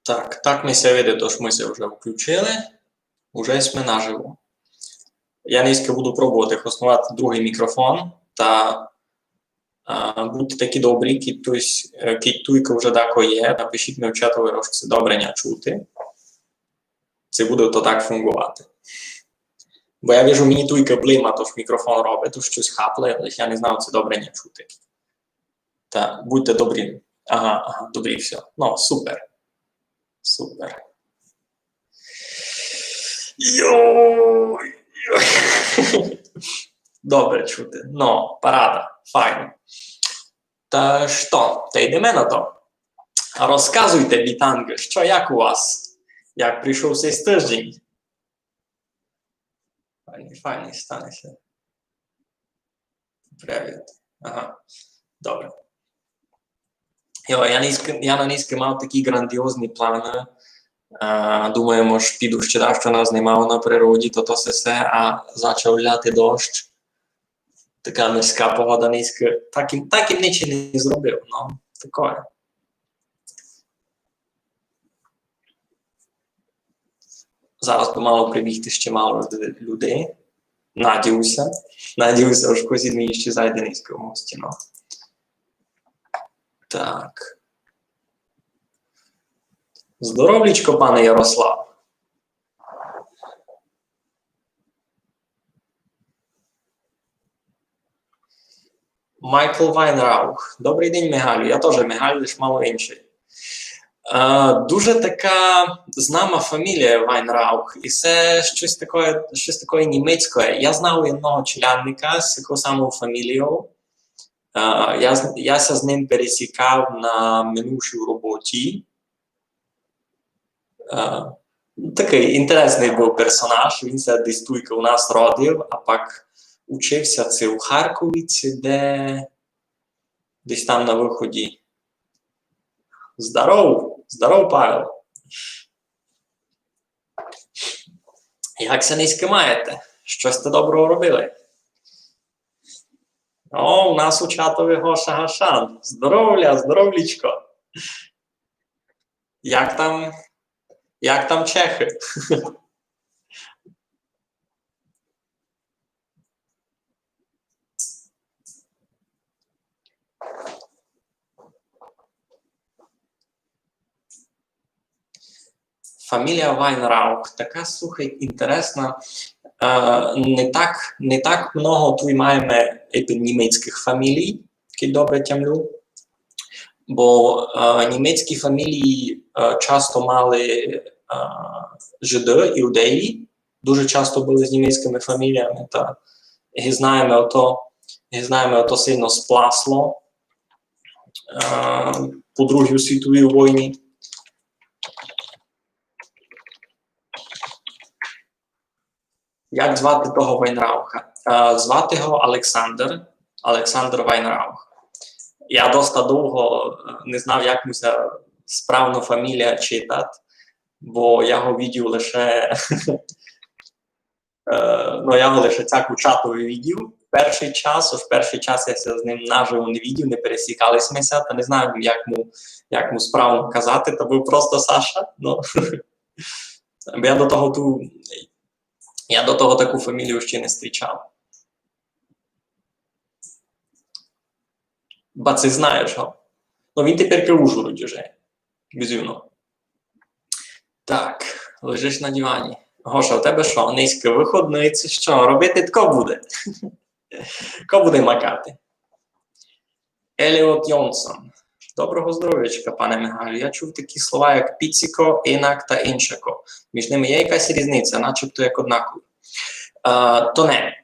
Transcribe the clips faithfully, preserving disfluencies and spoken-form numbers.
Так, так ми ся видить, тож ми ся вже включили. Уже сьме наживо. Я нынька буду пробовати хосновати другый мікрофон та А, будьте такі добрі, кидь туйсь, е, кидь туйка вже дако є, напишіть ми в чатови, ож ци добре ня чути. Ци буде то так фунґовати. Бо я вижу, мені туйка блима, тож мікрофон робить, тож штось хапле, але я не знав, ци добре ня чути. Та, будьте добрі. Ага, ага, добрі, всьо. Ну, супер. Супер. Йой, йой. Добре чути. Ну, парада. Файно. Та што, та йдеме на то. Розказуйте, бітанґы, што, як у вас? Як пройшов сей тыждень? Файно, файно, стане ся. Привіт. Ага. Добре. Йо, я нынька, я на нынька мав такі ґрандіозні планы. А, думаєме, ож піду ще дашто назнімав на природі, то, то се все, а зачав ляти дощ. Така мирська погода нынька. Так им, так им нич не зробив, ну, такоє. Зараз бы мало прибігти ще мало люд-, людей. Надію ся. Надію ся, ож хтось ид мені ще зайде нынька в гості, ну. Так. Здоровлічко, пане Ярослав. Майкл Вайнраух. Добрый день, Мигалю. Я тоже Мигаль, лиш мало иншый. Е, дуже така знама фамілія Вайнраух. І се штось такоє, штось такоє німецькоє. Я знав одного челядника з такою самою фамілією. Е, я з-, я ся з ним пересікав на минувшій роботі. Е, такый інтересный быв персонаж. Він ся десь туйка у нас родив, а пак учив ся ци у Харкові, ци де, десь там на выході. Здоров, здоров, Павел. Як ся нынька маєте? Што сьте доброго робили? О, у нас у чатови Гоша Гашан. Здоровля, здоровлічко. Як там, як там чехы? Фамілія Вайнраух така, слухай, інтересна. Е, не так, не так много туй маєме, епі, німецькых фамілій, кидь добре тямлю. Бо, е, німецькі фамілії, е, часто мали, е, жиды, іудеї, дуже часто были з німецькыми фаміліями, та ги знаєме, ото, ги знаєме, ото сильно спласло, е, по Другій світовій войні. Як звати того Вайнрауха? Е, звати го Александр, Александр Вайнраух. Я доста довго, е, не знав, як му ся справно фамілія читат, бо я го видів лише, е, ну, я го лише цяк у чатови видів. Першый час, ож першый час я ся з ним наживо не видів, не пересікали сьме ся, та не знаю, як му, як му справно казати, то быв просто Саша, ну. Бо я до того ту, я до того таку фамілію ще не зустрічав. Ба ци знаєш го? Ну, він тепер у Ужгороді жиє. Бізувно. Так, лежиш на дивані. Гоша, у тебе што, нынька выходный, ци што? Робити тко буде? Ко буде макати? Еліот Йонсон. Доброго здоровячка, пане Мигалю. Я чув такі слова, як піціко, инак та иншако. Між ними є якась різниця, начебто як однакові. Е, то не.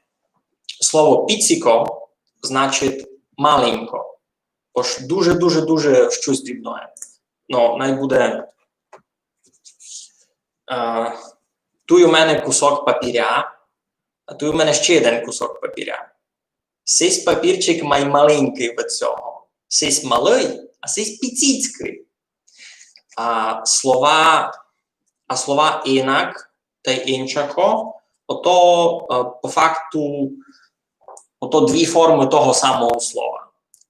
Слово піціко значить маленько. Ож дуже-дуже-дуже штось дрібноє. Ну, най буде, е, туй у мене кусок папіря, а туй у мене ще єден кусок папіря. Сись папірчик май маленькый від сього. Сись малый, а сись піціцькый. А слова, а слова инак тай иншако, ото, е, по факту, ото дві формы того самого слова.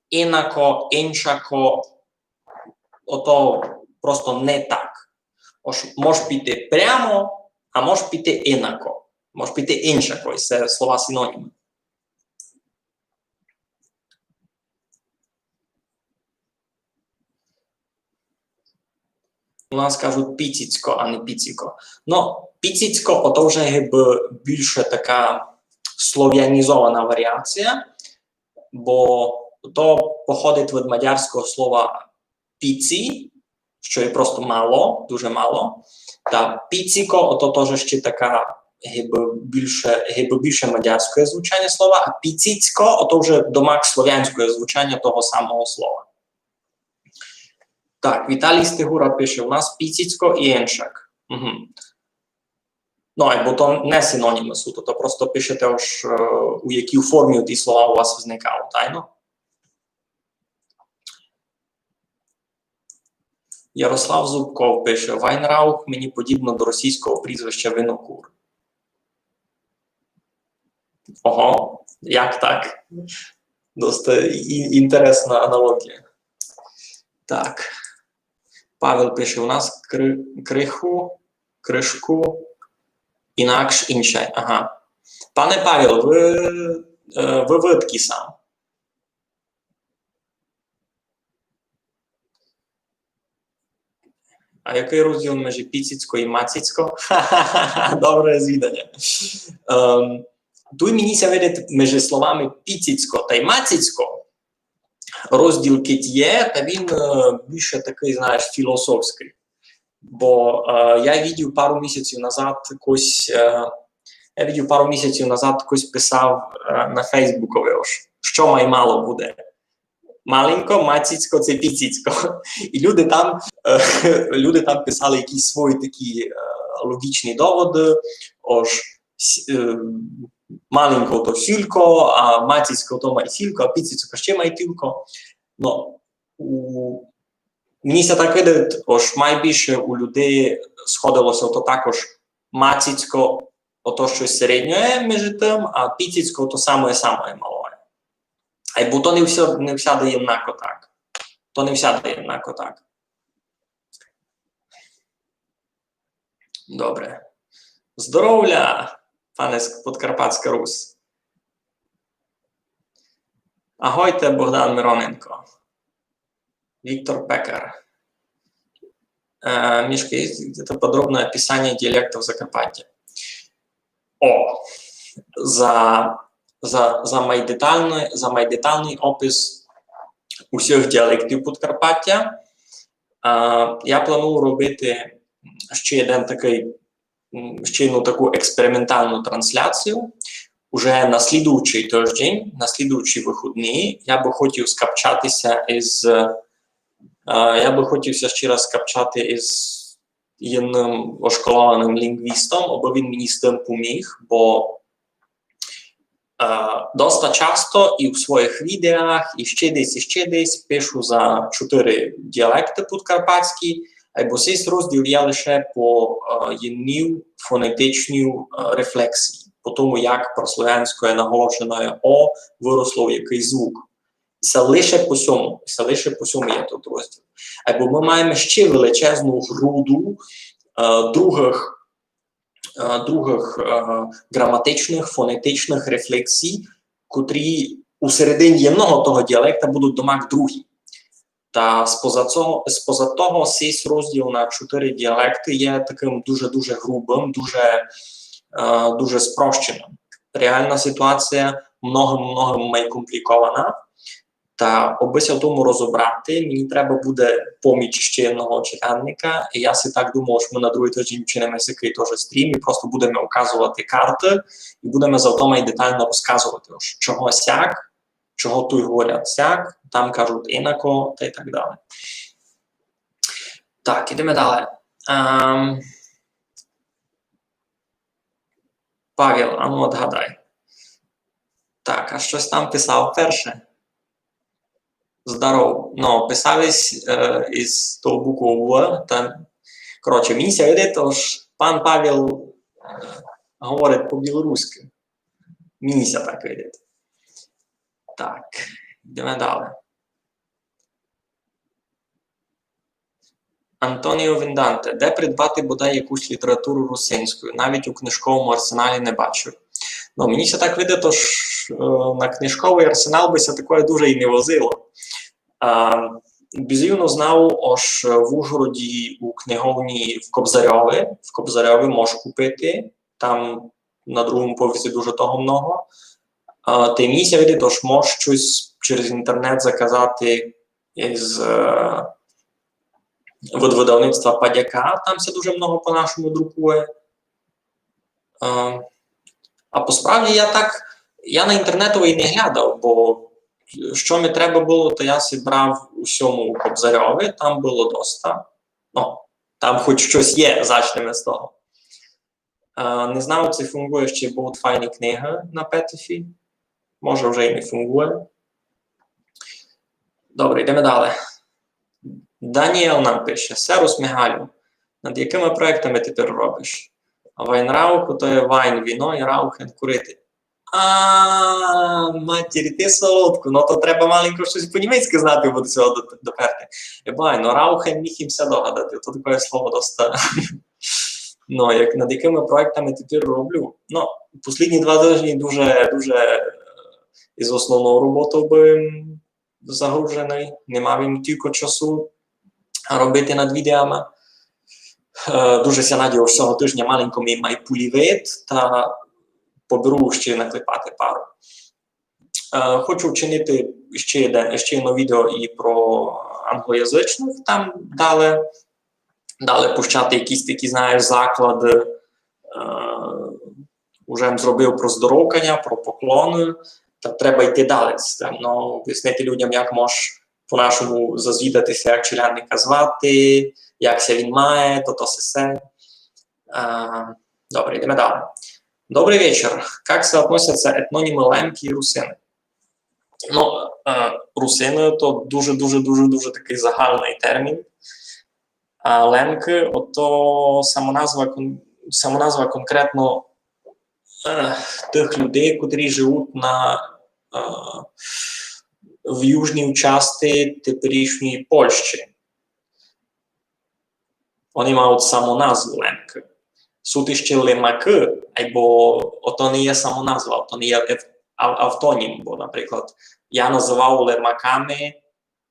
Инако, иншако, ото просто не так. Ож, мож піти прямо, а мож піти инако. Мож піти иншако, і се слова синонімы. У нас кажуть піціцько, а не піціко. Но, піціцько, ото вже гибы більше така словянізована варіація, бо то походить від мадярського слова піці, що є просто мало, дуже мало. Та піціко, ото теж ще така гибы більше, гибы більше мадярське звучання слова, а піціцько, ото вже домак словянське звучання того самого слова. Так, Віталій Стигура пише: у нас піціцько і иншак. Угу. Но, бо то не синонімы суть, то просто пишете, ож, е, у якій формі ті слова у вас возникали, тайно? Ярослав Зубков пише: Вайнраух мені подібно до російського прізвища Винокур. Ого, як так? Доста і-, інтересна аналогія. Так. Павел пише: у нас кри-, криху, кришку, інакш, іншай. Ага. Пане Павел, вы, е, вы выдкы сам? А якый розділ межи піціцько і маціцько? Добре звіданя. Ем, туй мені ся видить межи словами піціцько тай маціцько розділ кидь є, та він, е, більше такый, знаєш, філософськый. Бо, е, я видів пару місяців назад якось, е, я видів пару місяців назад якось писав, е, на Фейсбукови, ож, што май мало буде. Маленько, маціцько, ци піціцько. І люди там, е, люди там писали якісь свої такі, е, логічні доводы, ож с-, е, маленько то сілько, а маціцько то май сілько, а піціцько ще май тілько. Но, у, мені ся так видить, ож май більше у людей сходило ся то також маціцько, ото штось середнє межи тым, а піціцько то самоє-самоє малоє. Айбо то не вся-, не всяды єднако так. То не всяды єднако так. Добре. Здоровля, пане ск-, Подкарпатська Русь. Агойте, Богдан Мироненко. Віктор Пекар. Е, Мішка, є десь подробне описання діалектів Закарпаття? О, за, за, за май деталный, за май деталный опис усіх діалектів Подкарпаття. Е, я планую робити ще один такый м, ще одну таку експерименталну трансляцію. Уже на слідуючий тиждень, на слідуючі выходні, я бы хотів скапчати ся із, е, я бы хотів ся ще раз скапчати із єдным ошколованым лінґвістом, абы він мені з тым поміг, бо Е, доста часто і в своїх відеах, і ще десь, і ще десь пишу за чотыри діалекты подкарпатські, айбо сись розділ є лише по, е, єдній фонетичній, е, рефлексії, по тому, як прославянськоє наголошеноє о выросло в якый звук. Се лише по сьому, се лише по сьому є тот розділ. Айбо мы маєме ще величезну груду, е, другых е, другых, е, ґраматичных, фонетичных рефлексій, котрі у середині єдного того діалекта будуть домак другі. Та споза цього, споза того, сись розділ на чотыри діалекты є такым дуже-дуже грубым, дуже, е, дуже спрощеным. Реална сітуація многым-многым май комплікована. Та обы ся в тому розобрати, мені треба буде поміч ще одного челядника. І я си так думав, што мы на другый тыждень вчиниме сякый тоже стрім, і просто будеме указовати карты, і будеме за то май детално розказовати, ож чого сяк, чого туй говорять сяк, там кажуть инако, та й так далі. Так, ідеме далі. Ем, Павел, ану, одгадай. Так, а штось там писав перше? Здоров. Но, писав єсь, е, із тою буквою В, та, коротше, мені ся видить, ож пан Павел, е, говорить по-білоруськи. Мені ся так видить. Так, йдеме далі. Антоніо Вінданте. Де придбати бодай якусь літературу русинською? Навіть у книжковому арсеналі не бачу. Ну, мені ся так видить, ож, е, на книжковый арсенал бы ся такоє дуже і не возило. А, бізувно знав, ож в Ужгороді у книговні в Кобзарьови, в Кобзарьови можеш купити, там на другому поверсі дуже того много. А, та й мені ся видить, ож можеш штось через інтернет заказати із, е, від видавництва Падяка, там ся дуже много по-нашому друкує. Е, а по справді я так, я на інтернетови не глядав, бо што ми треба было, то я си брав у сьому Кобзарьови, там было доста. Ну, там хоч штось є, зачнеме з того. Е, не знав, ци фунґує ще Богут файні книгы на Петефі. Може, вже й не фунґує. Добре, йдеме далі. Даніел нам пише: Сервус, Мигалю. Над якыма проєктами тепер робиш? Вайнраух, то є вайн — віно, і раухен — курити. А, матір, ти солодку, ну то треба маленько штось по-німецькы знати, бо до сього до-, доперти. Е, бай, ну, раухен міг им ся догадати, то такоє слово доста. Ну, як, над якыма проєктами тепер роблю? Ну, послідні два тыжні дуже, дуже, е, із основнов роботов быв загруженый, не мав им тілько часу робити над відеами. Е, дуже ся надію, ож сього тыжня маленько ми май пулівить, та поберу ще наклепати пару. Е, хочу вчинити ще єден, ще єдно відео і про англоязычных там далі. Далі пущати якісь такі, знаєш, заклады, е, уже м зробив про здоровканя, про поклоны, та треба йти далі. Там, ну, обяснити людям, як мож по-нашому зазвідати ся, як челядника звати, як ся він має, то, то сесе. Е, добре, йдеме далі. Добрый вечір. Як соотносяться етнонімы лемки і русины? Ну, е, русины то дуже, дуже, дуже, дуже такый загальный термін. А лемкы, ото самоназва кон-, самоназва конкретно, е, тых людей, котрі живуть на, е, в южній части теперішньої Польщі. Они мають самоназву лемкы. Суть іщи лемакы, айбо ото не є самоназва, ото не є ев-, ав-, автонім, бо, наприклад, я называв лемаками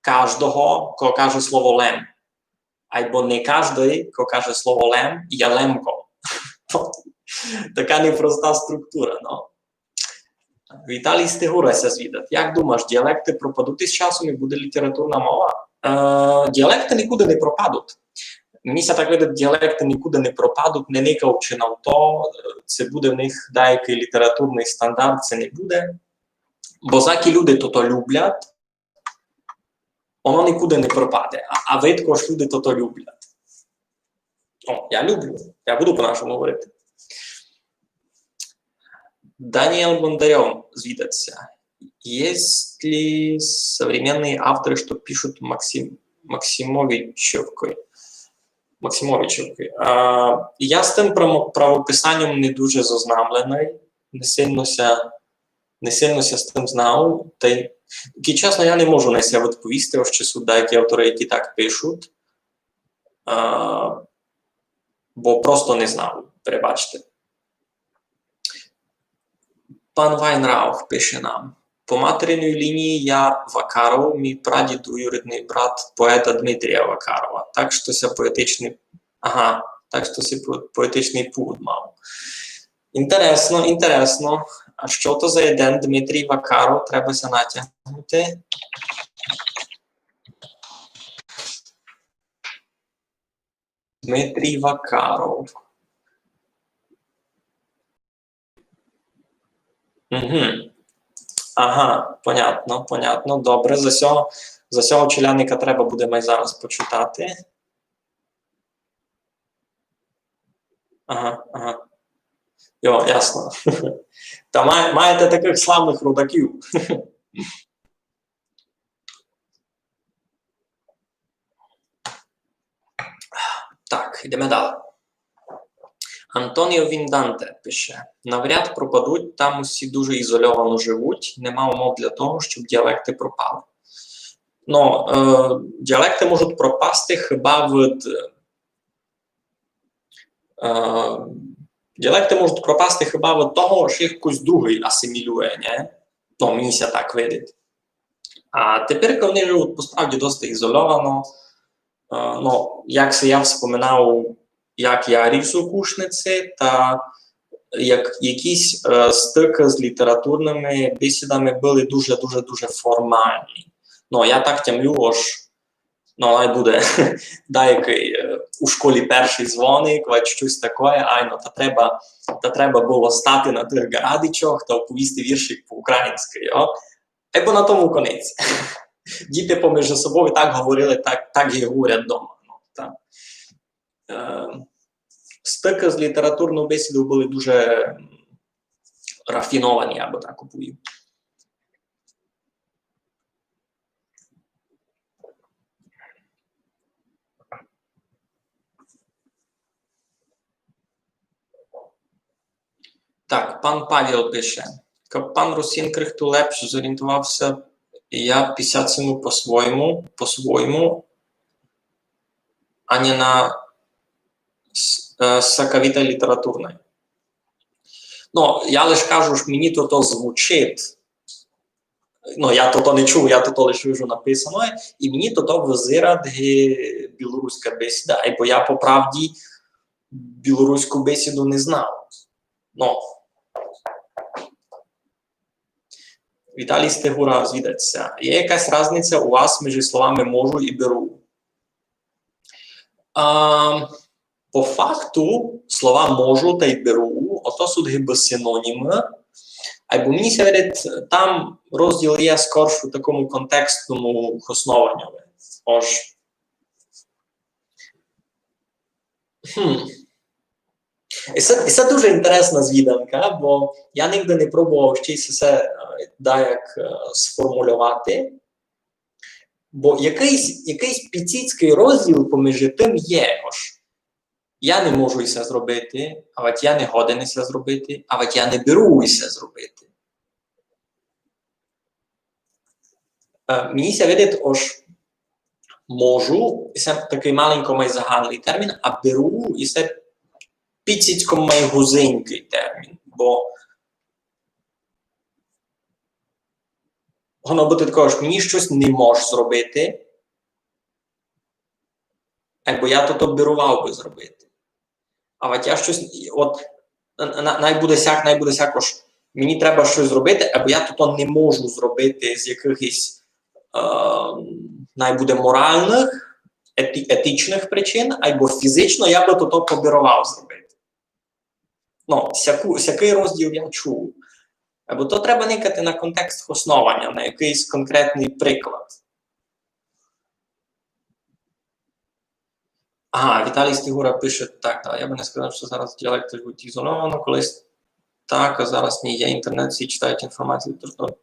каждого, ко каже слово лем. Айбо не каждый, ко каже слово лем, є лемком. Така непроста структура, ну. Віталій Стегура ся звідать: Як думаш, діалекты пропадуть із часом і буде літературна мова? Е, діалекты нікуды не пропадуть. Мені ся так видить, діалекты нікуды не пропадуть, не никавчи на то, е, ци буде в них даякый літературный стандарт, ци не буде. Бо закі люди тото люблять, оно нікуды не пропаде. А, а видко, ож люди тото люблять. О, я люблю. Я буду по-нашому говорити. Даніел Бондарьов звідать ся: Есть ли современные авторы, что пишут Максим-, Максимовичевкой? Максимовичевкой. А, я з тым прамо-, правописаньом не дуже зознамленый, не сильно ся, не сильно ся з тым знав, та й, і чесно, я не можу на ся відповісти, ож чи суть даякі авторы, які так пишуть, а, бо просто не знав, перебачте. Пан Вайнраух пише нам: По материній лінії я Вакаров, мій прадід двоюрідный брат поета Дмитрія Вакарова. Так што ся поетичный, ага, так што ся по-, поетичный пуд мав. Інтересно, інтересно. А што то за єден Дмитрій Вакаров? Треба ся натягнути. Дмитрій Вакаров. Угу. Ага, понятно, понятно. Добре, за сього, за сього челядника треба буде май зараз почитати. Ага, ага. Йо, ясно. Та має-, маєте такых славных родаків. Так, йдеме далі. Антоніо Вінданте пише: «Навряд пропадуть, там усі дуже ізольовано живуть, нема умов для того, щоб діалекти пропали». Ну, е, діалекти можуть пропасти хіба від, е, діалекти можуть пропасти хіба від того, що їх хтось другий асимілює, не? Ну, мені ся так видить. А тепер вони живуть посправді досить ізольовано. Е, ну, як се я вспоминав, як я ріс у Кушниці, та як, якісь е, стикы з літературными бесідами были дуже-дуже-дуже формальні. Ну, я так тямлю, ож, ну, най буде, даякый е, у школі першый дзвоник, вадь штось такоє, айно, та треба, та треба было стати на тых ґарадичах та оповісти віршик по-українськы, йо? Айбо на тому конець. Діти поміж собою так говорили, так, так і говорять дома. Ну, та. Е, стикы з літературною бесідою были дуже м, рафіновані, я бы так оповів. Так, пан Павел пише: «Каб пан Русин крихту лепш зорієнтовав ся, я писатиму по-свойму, по-свойму, а не на с- е, сакавітай літературной». Ну, я лиш кажу, што мені то, то звучить. Ну, я то, то не чув, я то, то лиш вижу написаноє, і мені то, то визирать ги білоруська бесіда, айбо я по правді білоруську бесіду не знав. Ну. Віталій Стегура звідать ся: «Є якась разниця у вас межи словами можу і беру?» А, по факту слова можу тай беру, ото суть гибы синонімы. Айбо мені ся видить, там розділ є скорш у такому контекстному хоснованю. Ож. Хм. І се, і се дуже інтересна звіданка, бо я нигде не пробовав ще й се, е, даяк е, сформульовати. Бо якыйсь, якыйсь піціцькый розділ поміж тым є, ож я не можу исе зробити, а вадь я не годен исе зробити, а вадь я не беру исе зробити. Е, мені ся видить, ож можу, исе такый маленько май заганлый термін, а беру, исе піціцько май гузенькый термін, бо Воно буде також, мені щось не можеш зробити, айбо я то, то бирував бы зробити. А вадь я щось, от, на- на- най буде сяк, най буде сяк, ож мені треба щось зробити, айбо я то, то не можу зробити з якихось, е, най буде моральных, еті, етичных причин, айбо фізично я бы то, то побирував зробити. Ну, сяку, сякый розділ я чув. Бо то треба никати на контекст хоснованя, на якыйсь конкретный приклад. Ага, Віталій Стігура пише так, так, я бы не сказав, што зараз діалекты живуть ізольовано, колись так, а зараз ні, є інтернет, всі читають інформацію. Тобто,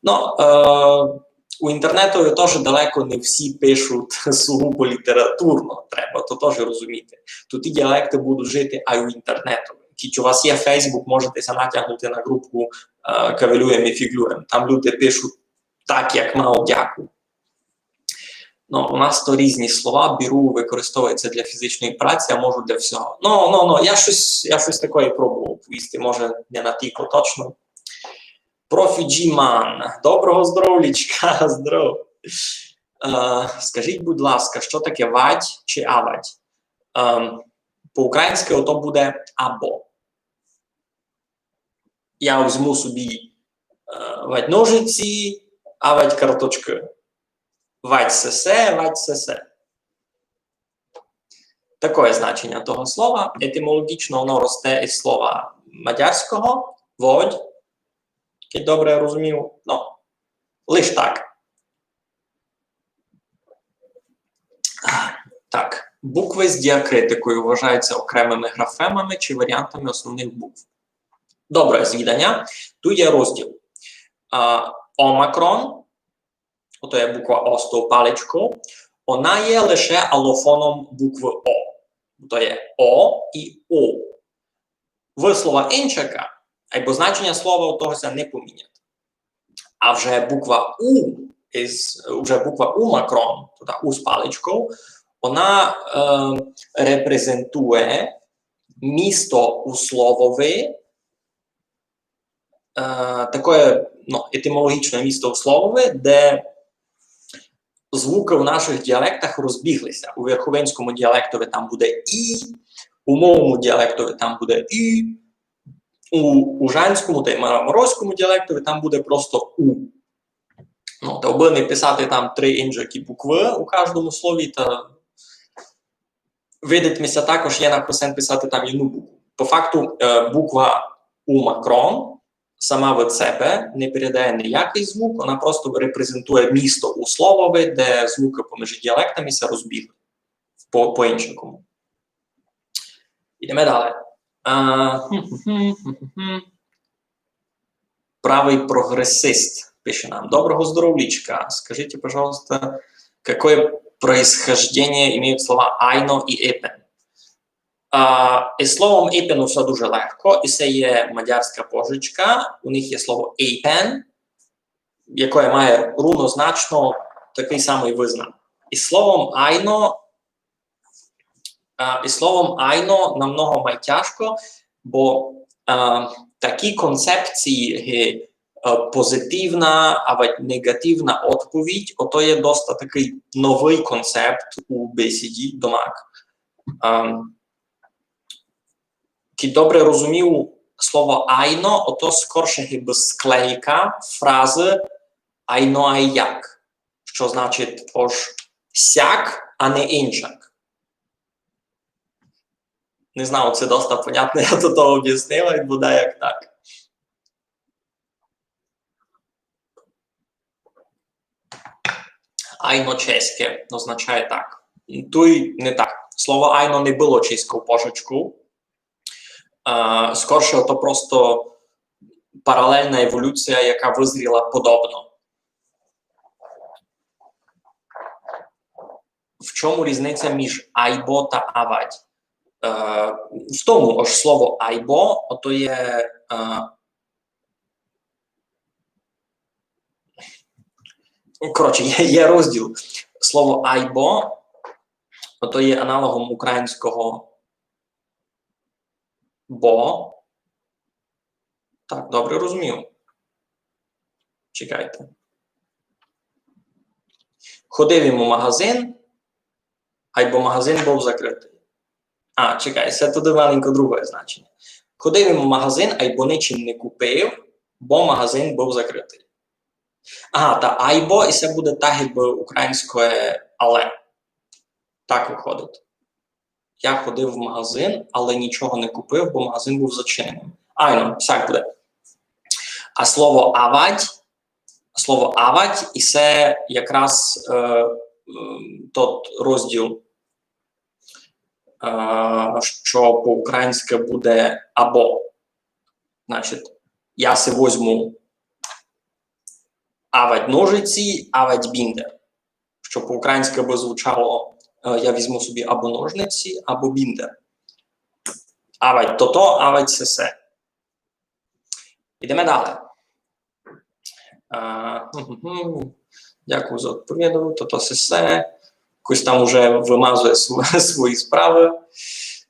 ну, е, у інтернету тоже далеко не всі пишуть сугубо літературно, треба то тоже розуміти. Туй і діалекты будуть жити, а й у інтернету. Кідь у вас є Facebook, можете ся натягнути на групку е, «Кавелюєм і фіґлюєм». Там люди пишуть так, як мав дяку. Ну, у нас то різні слова. Беру використовується для фізичної праці, а можу для всього. Ну, ну, ну, я щось, я щось такоє пробовав повісти, може, не натілько точно. Профі Джіман. Доброго здоровлічка, здоров. Е, скажіть, будь ласка, що таке вадь чи авадь? Е, по-українськи ото буде або. Я возьму собі е, вадь ножиці, авадь карточкы. Вадь сесе, вадь сесе. Такоє значеня того слова. Етимолоґічно воно росте із слова мадярського, водь, кідь добре я розумів. Ну, лиш так. Так, буквы з діакритикою вважаються окремыми графемами чи варіантами основных букв. Добре, звіданя. Туй є розділ. А, омакрон, ото є буква О з тою паличков, она є лише алофоном буквы О. То є О і О. вислова инчака, айбо значеня слова у того ся не помінять. А вже буква У, из, вже буква У Макрон, то та У з паличков, она е, репрезентує місто у словови, е, такоє, ну, етимолоґічне місто у словови, де звукы в нашых діалектах розбігли ся. У верховинському діалектови там буде і, у мойому діалектови там буде і, у ужанському та й мараморошському діалектови там буде просто у. Ну, та обы не писати там три инжакі буквы у каждому слові, та видить ми ся також є на хосен писати там єдну букву. По факту е, буква У Макрон сама від себе не передає ниякый звук, она просто репрезентує місто у словови, де звукы поміж діалектами ся розбігли по, по иншакому. Ідеме дале. А, хм, хм, хм, хм, хм. Правый прогресист пише нам: «Доброго здоровлічка. Скажите, пожалуйста, какое происхождение имеют слова айно и епен?» А, из словом епен усьо дуже легко, и се є мадярська пожичка, у них є слово епен, якоє має рівнозначно такый самый вызнак. И словом айно, а, и словом айно намного май тяжко, бо а, такі концепції, ги е, позитивна або неґативна одповідь, ото є доста такый новый концепт у бесіді домак. Ем, Кидь добре розумів слово айно, ото скорше гибы склейка фразы айно ай як, што значить ож сяк, а не инчак. Не знав, ци доста понятно я то, то обяснив, айбо даяк так. Айно чеське означає так. Туй не так. Слово айно не было чеськов пожичков. Е, скорше, то просто паралельна еволюція, яка визріла подобно. В чому різниця між айбо та авадь? Е, в тому, ож слово айбо, ото є, е, коротше, є, є розділ. Слово айбо, ото є аналогом українського бо. Так, добре розумію. Чекайте. Ходив им у магазин, айбо магазин быв закрытый. А, чекай, се туды маленько другоє значеня. Ходив им у магазин, айбо ничим не купив, бо магазин быв закрытый. Ага, та айбо, и се буде так, якбы українськоє але. Так выходить. Я ходив в магазин, але нічого не купив, бо магазин быв зачиненый. Айно, сяк буде. А слово авадь, слово авадь, и се якраз е, м, тот розділ, е, што по-українськы буде або. Значить, я си возьму авадь ножиці, авадь біндер. Што по-українськы бы звучало, е, я візьму собі або ножниці, або біндер. Авадь тото, авадь сесе. Ідеме дале. Е, гм-гм-гм. Дякую за відповідь. Тото сесе. Якось там уже вымазує св-, свої справы.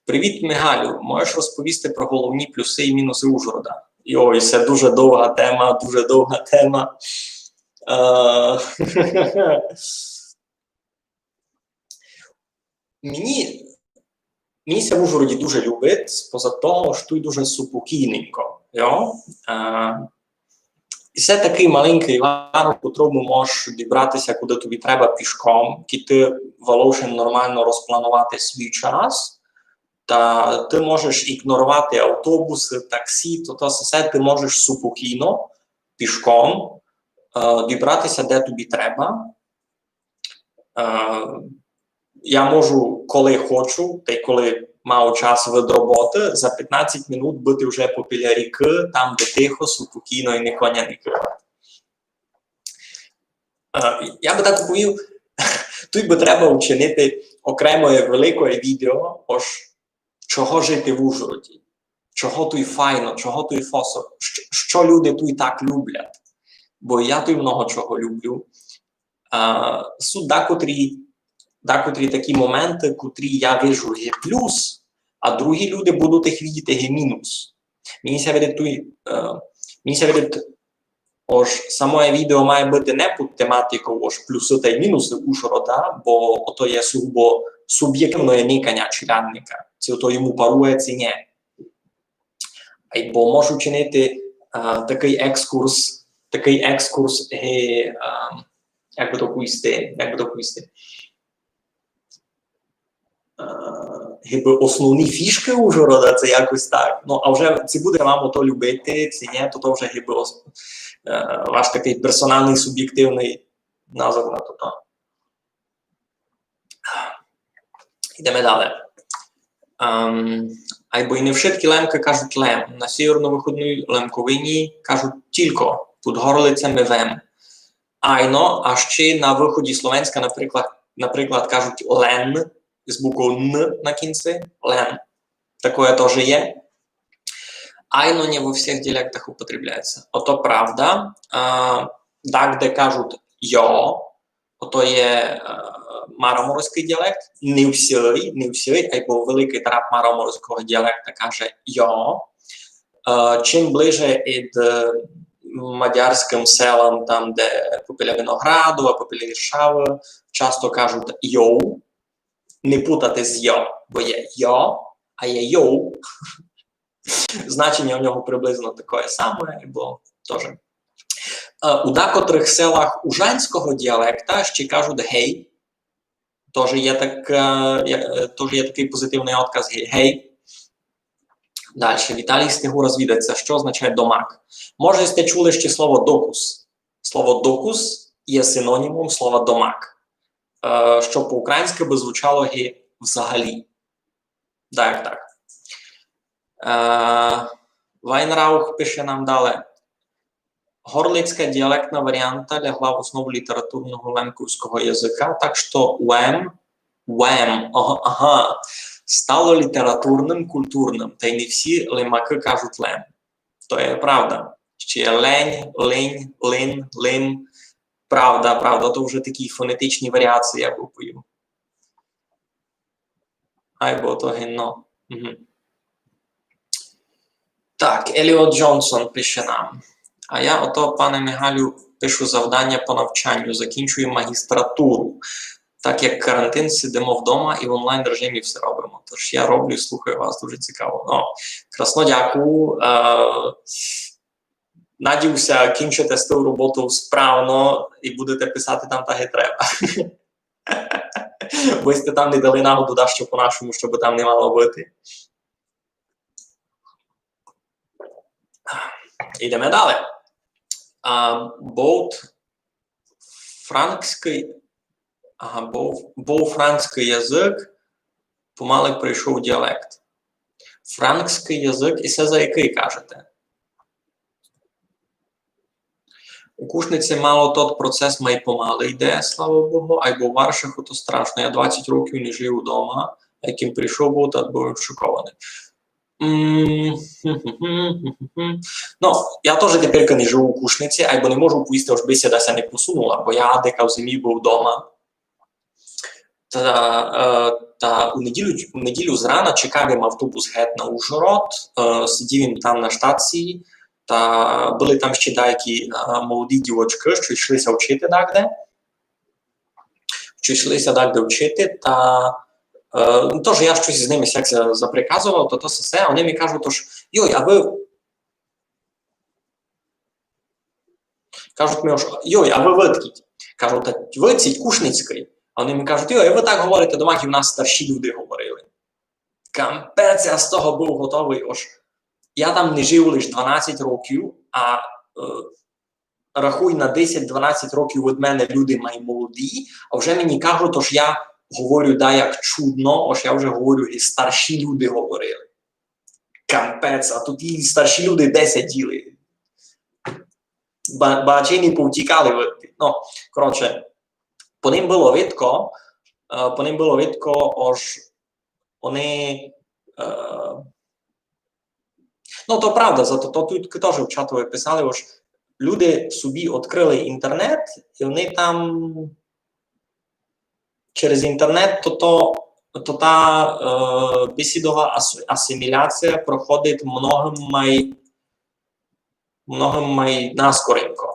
Привіт, Мигалю. Можеш розповісти про головні плюсы і мінусы Ужгорода? Йой, се дуже довга тема, дуже довга тема. Е, мені, мені ся в Ужгороді дуже любить, споза того, што туй дуже супокійненько. Йо? Е, і се такый маленькый варок, у котрому можеш дібрати ся, куды тобі треба, пішком, кідь ты волошен нормално розпланувати свій час, та ты можеш ігноровати автобусы, таксі, то, то все, ты можеш супокійно, пішком, е, дібрати ся, де тобі треба. Е, я можу, коли хочу, та й коли маю час від роботы, за пятнадцять минут быти вже попіля рікы, там, де тихо, супокійно і никоня не кривати. Е, я бы так повів, туй бы треба учинити окремоє великоє відео, ож чого жити в Ужгороді. чого туй файно, чого туй фосо, што, што люди туй так люблять. Бо я туй много чого люблю. А, суть дакотрі, дакотрі такі моменты, котрі я вижу ги плюс, а другі люди будуть їх видіти ги мінус. Мені ся видить туй, е, мені ся видить, ож самоє відео має быти не під тематиков, ож плюсы тай мінусы Ужгорода, бо ото є сугубо субєктивноє никаня челядника, ци ото йому парує, ци нє. Айбо можу чинити, е, такый екскурс, такый екскурс, ги, е, як бы то повісти, як бы то повісти, е, гибы основні фішкы Ужгорода, ци якось так. Ну, а вже ци буде вам ото любити, ци нє, то, то вже гибы ос-, е, ваш такый персоналный, субєктивный назор на то. Йдеме дале. Ам, айбо і не вшыткі Лемкы кажуть лем. На сіверно-выходній Лемковині кажуть тілько, під Горлицями вем. Айно, а ще на выході Словенська, наприклад, наприклад, кажуть лен, з буквов Н на кінці, лен. Такоє тоже є. Айно не во всіх діалектах употребляється. Ото правда. А, дагде кажуть йо, ото є, е, мараморськый діалект. Не всій, не всій, айбо великый трап мараморського діалекта каже йо. Е, чим ближе ід, е, мадярськым селам, там, де попіля Виноградова, попіля Іршавы, часто кажуть йоу. Не путати з йо, бо є йо, а є йоу. Значеня у нього приблизно такоє саме, бо тоже. Е, у дакотрых селах ужанського діалекта ще кажуть гей. Тоже є так, е, є, е, тоже є такый позитивный отказ гей, гей. Дальше. Віталій Стегура звідать ся, што означає домак. Може, сьте чули ще слово докус. Слово докус є синонімом слова домак, е, што по-українськы бы звучало ги взагалі. Даяк так. Е, Вайнраух пише нам дале. Горлицька діалектна варіанта лягла в основу літературного лемковського языка, так што уем, уем, ага, ага, стало літературным, културным, тай не всі лемакы кажуть лем. То є правда. Ще є лень, линь, лин, лим. Правда, правда, то вже такі фонетичні варіації, я бы повів. Айбо то гинно. Мгм. Так, Еліот Джонсон пише нам. А я ото, пане Михалю, пишу завдання по навчанню, закінчую магістратуру. Так як карантин, сидимо вдома і в онлайн режимі все робимо. Тож я роблю, слухаю вас, дуже цікаво. Ну, красно дякую. Е, надію ся, кінчите з тою роботою справно і будете писати там так, як треба. Бо сьте там не дали нагоду дашто по-нашому, што бы там не мало быти. Йдеме дале. А, бо франкськый, ага, бо, бо франкськый язык помале прийшов діалект. Франкськый язык, і се за якый кажете? У Кушниці мало тот процес май помале йде, слава Богу, айбо у Варшах ото страшно. Я двадцять років не жив удома, а як им прийшов быв, та быв шокованый. М, ну, я тоже теперь не живу у Кушниці, айбо не можу повісти, ож бесіда ся не посунула, бо я дека в зимі быв дома. Та, е, та у неділю, у неділю зрана чекав им автобус гет на Ужгород, е, сидів им там на штації, та были там ще даякі, е, молоді дівочкы, што йшли ся вчити дагде. Што йшли ся дагде вчити, та, е, ну, тож я штось з ними сяк за-, заприказовав, то, то се, се, а они ми кажуть, ож, йой, а вы, кажуть ми, ож, йой, а вы выдкіть? Кажу, та выдціть, кушницькый. А они ми кажуть, йой, а вы так говорите дома, як у нас старші люди говорили. Капець, я з того быв готовый, ож я там не жив лиш дванадцять років, а, е, рахуй, на десять-дванадцять років од мене люди май молоді, а вже мені кажуть, ож я говорю даяк чудно, ож я вже говорю, ги старші люди говорили. Капець, а тут і старші люди де сиділи. Ба-, ба ачей не повтікали. Ну, коротше, по ним было видко, е, по ним было видко, ож они, е, Ну, то правда, зато то туй тоже в чатови писали, ож люди собі відкрыли інтернет, і они там через інтернет то, то, то та е, бесідова ас-, асиміляція проходить многым май, многым май наскоренько.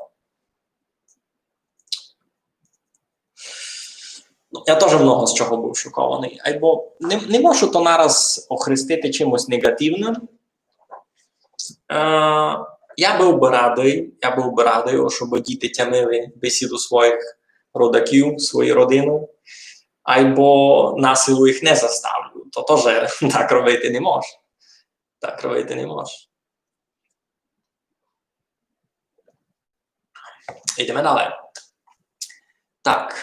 Ну, я тоже много з чого быв шокованый. Айбо не, не можу то нараз охрестити чимось неґативным. Е, я быв бы радый, я быв бы радый, о, щоб діти тямили бесіду своїх родаків, свою родину. Айбо на силу їх не заставлю. То тоже так робити не мож. Так робити не мож. Йдеме дале. Так,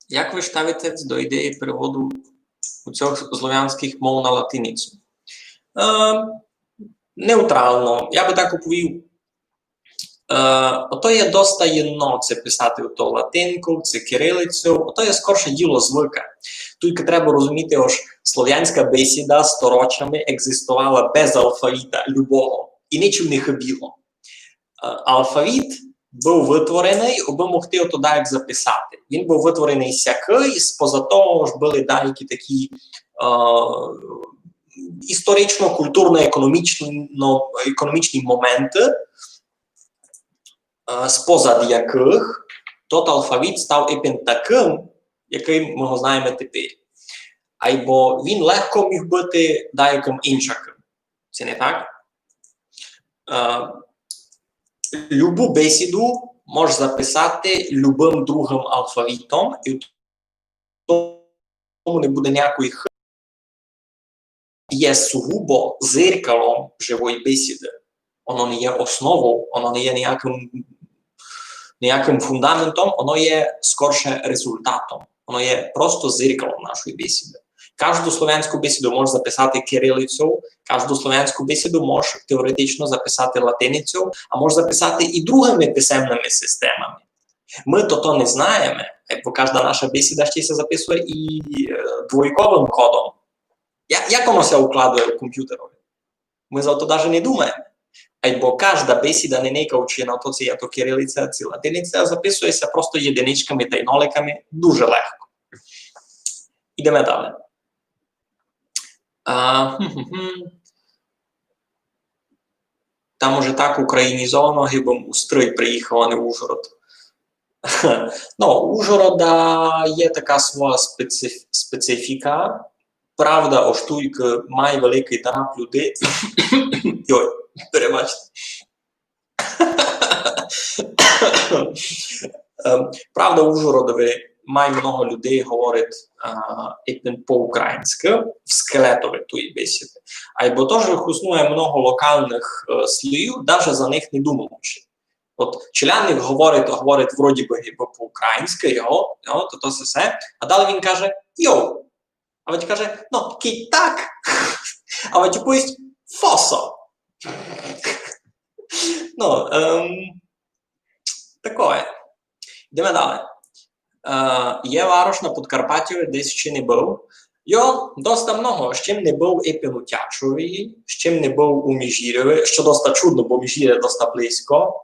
як вы ставите до ідеї переводу усьох славянськых мов на латиницю? Е, неутрално. Я бы так оповів. Е, ото є доста єдно, ци писати ото латинков, ци кирилицьов, ото є скорше діло звыка. Туйка треба розуміти, ож славянська бесіда сторочами екзистовала без алфавіта любого, і ничим не хыбіло. Е, алфавіт быв вытвореный, абы могти ото даяк записати. Він быв вытвореный сякый, споза того, ож были даякі такі, е, історично-культурно-економічно-, економічні моменты, е, спозад якых тот алфавіт став ипен такым, якым мы го знаєме тепер. Айбо він легко міг быти даякым иншакым. Ци не так? Е, любу бесіду мож записати любым другым алфавітом, і в тому не буде ниякої хы-, є сугубо зеркалом живої бесіды. Оно не є основов, оно не є ниякым, ниякым фундаментом, оно є скорше результатом. Оно є просто зеркалом нашої бесіды. Кажду славянську бесіду мож записати кирилицьов, кажду славянську бесіду мож теоретично записати латиницьов, а мож записати і другыми писемными системами. Мы то, то не знаєме, бо кажда наша бесіда ще ся записує і, е, двойковым кодом. Я-, як оно ся укладує у компютерови? Мы за то даже не думаєме. Айбо кажда бесіда, не никаючи на то, ци є то кирилиця, ци латиниця, записує ся просто єдиничками тай ноликами дуже легко. Ідеме дале. А, хм-хм-хм. Там уже так українізовано, гибы м у Стрий приїхав, а не в Ужгород. Ну, у Ужгорода є така своя специф-, специфіка. Правда, ож туйкы май великый драп людей. Йой, перебачте. Ем, правда, у Ужгородови май много людей говорить, а, ипен по-українськы, в скелетови тої бесіды. Айбо тоже хуснує много локалных, е, слів, даже за них не думаючи. От челядник говорить, говорить вроді бы, гибы по-українськы, йо, йо, то, то се, се. А далі він каже: «Йоу». А вадь каже: «Ну, кідь так». А вадь повість: «Фосо». Ну, ем, такоє. Йдеме далі. Е, є варош на Подкарпатю, де ще не быв. Йо, доста много. Ще м не быв ипен у Тячові, ще м не быв у Міжгірьови, што доста чудно, бо Міжгіря доста близько.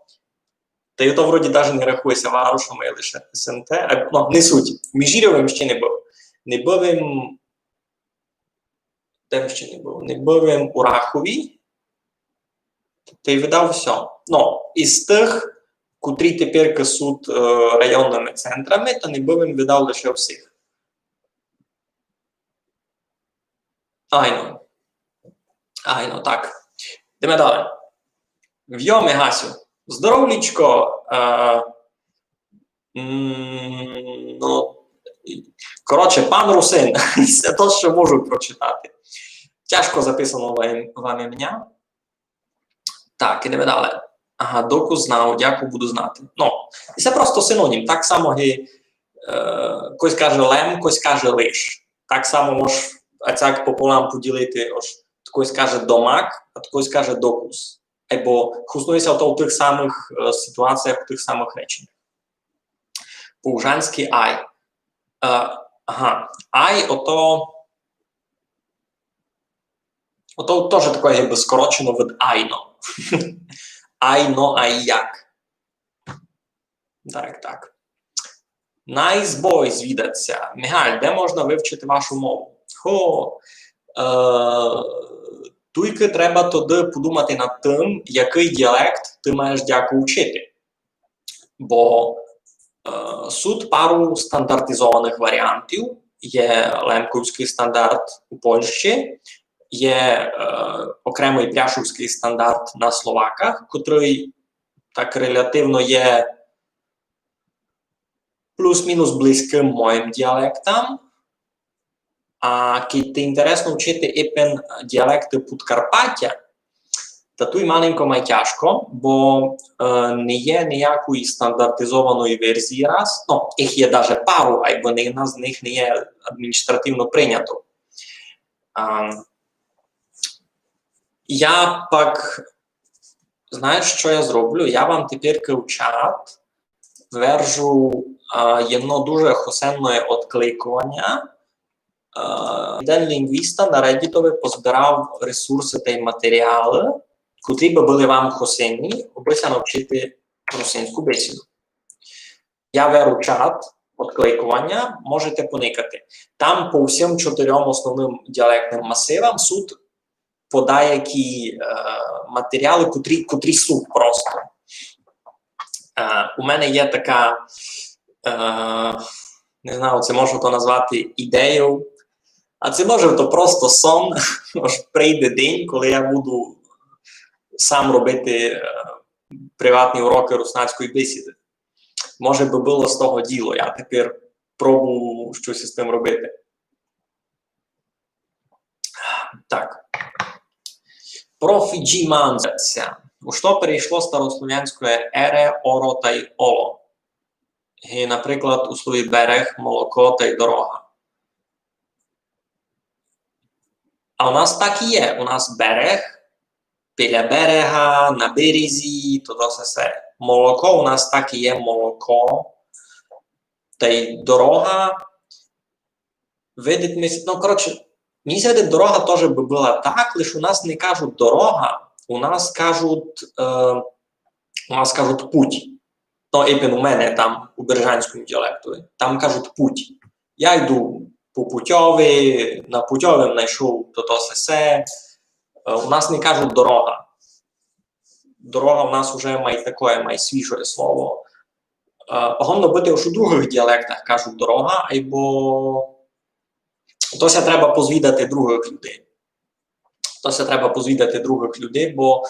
Та й ото вроді даже не рахує ся варошом, є лише СНТ. Е, ну, не суть. У Міжгірьови м ще не быв. Не быв им, де м ще не быв? Не быв им у Рахові. Та й видав всьо. Ну, із тых, котрі теперь суть, е, районными центрами, то не быв им видав лише всіх. Айно. Айно, так. Йдеме далі. Вйоме, Гасю. Здоровлічко. Е, м, ну, коротше, пан Русин. Се то, што можу прочитати. Тяжко записано вам, вам імня. Так, ідеме далі. Ага, доку знав, дяку буду знати. Ну, і се просто синонім. Так само ги, е, хтось каже лем, хтось каже лиш. Так само мож ацяк пополам поділити, ож хтось каже домак, а хтось каже докус. Айбо хуснує ся то в тых самых, е, ситуаціях, в тых самых реченнях. По-ужанськи ай. Е, ага, ай, ото Ото тоже такоє, гибы скорочено від айно. Ай, но, ай як. Так, так. Найс бой звідать ся. Мигаль, де можна вивчити вашу мову? Хо, е, туйкы треба тогды подумати над тым, якый діалект ты маєш дяку вчити. Бо е, суть пару стандартизованых варіантів. Є лемковськый стандарт у Польщі, є е, окремый пряшовськый стандарт на Словаках, котрый так релятивно є плюс-мінус близькым моїм діалектам. А кідь ти інтересно вчити ипен діалекты Подкарпатя, та туй маленько май тяжко, бо е, не є ниякої стандартизованої верзії раз. Ну, їх є даже пару, айбо ниєдна з них не є адміністративно прийнято. А, я пак, знаєш, што я зроблю? Я вам тепер в чат вержу а, єдно дуже хосенноє одкликованя. А, єден лінґвіста на Реддітови позбирав ресурсы тай матеріалы, котрі бы были вам хосенні, обы ся навчити русинську бесіду. Я веру чат одкликованя, можете поникати. Там по всім чотирьом основным діалектным масивам суть подаякі е, матеріалы, котрі, котрі суть просто. Е, у мене є така, е, не знаю, ци можу то назвати ідеєю, а ци може то просто сон, ож прийде день, коли я буду сам робити е, приватні урокы руснацької бесіды. Може бы было з того діло, я тепер пробую штось з тым робити. Так. Профі Джі Манзеся. У што перейшло старословянськоє ере, оро тай оло? Ги, наприклад, у слові берег, молоко тай дорога. А у нас так і є. У нас берег, біля берега, на березі, то, то все, все. Молоко у нас так і є, молоко. Тай дорога. Видить ми ся, ну, коротше, мені ся видить, дорога тоже бы была так, лиш у нас не кажуть дорога, у нас кажуть, е, у нас кажуть путь. Ну, ипен у мене там, у бережанському діалекту, там кажуть путь. Я йду по путьови, на путьови найшов то, то сесе. Е, у нас не кажуть дорога. Дорога у нас уже май такоє, май свіжоє слово. Е, годно быти, ож у другых діалектах кажуть дорога, айбо то ся треба позвідати другых людей. То ся треба позвідати другых людей, бо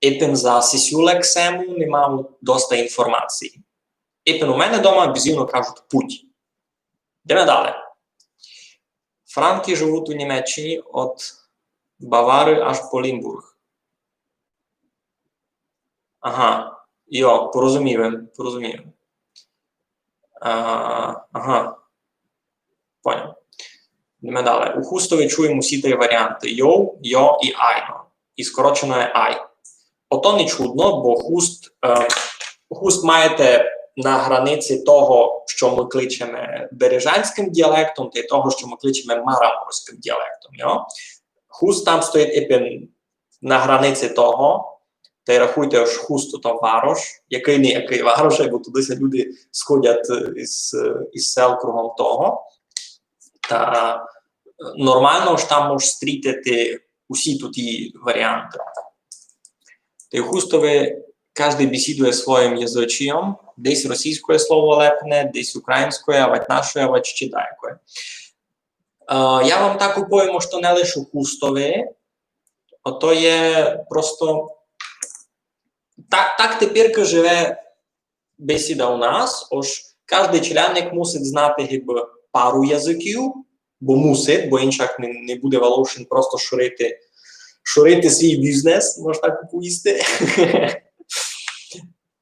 ипен за сесю лексему не мав доста інформації. Ипен у мене дома бізівно кажуть путь. Йдеме дале. Франки живуть у Німеччині од Бавари аж по Лімбург. Ага, йо, порозумів им, порозумів им. А, ага, поняв. Йдеме дале. У Хустови чуєме усі три варіанты. Йов, йо і айно. І скороченоє ай. Ото не чудно, бо Хуст, е, Хуст маєте на границі того, што мы кличеме бережанськым діалектом, тай того, што мы кличеме мараморськым діалектом. Йо? Хуст там стоїть ипен на границі того, тай рахуйте, ож Хуст то варош, якый не якый варош, бо туды ся люди сходять із, із сел кругом того. Та е, нормално, ож там можеш стрітити усі туті варіанты. Тай у Хустови каждый бесідує своїм язычієм, десь російськоє слово лепне, десь українськоє, авадь нашоє, авадь ще даякоє. Е, я вам так уповім, што не лише у Хустови, ото є просто так, так теперка живе бесіда у нас, ож каждый челядник мусить знати гибы пару языків, бо мусить, бо иншак не, не буде валовшен просто ширити, ширити свій бізнес, мож так повісти.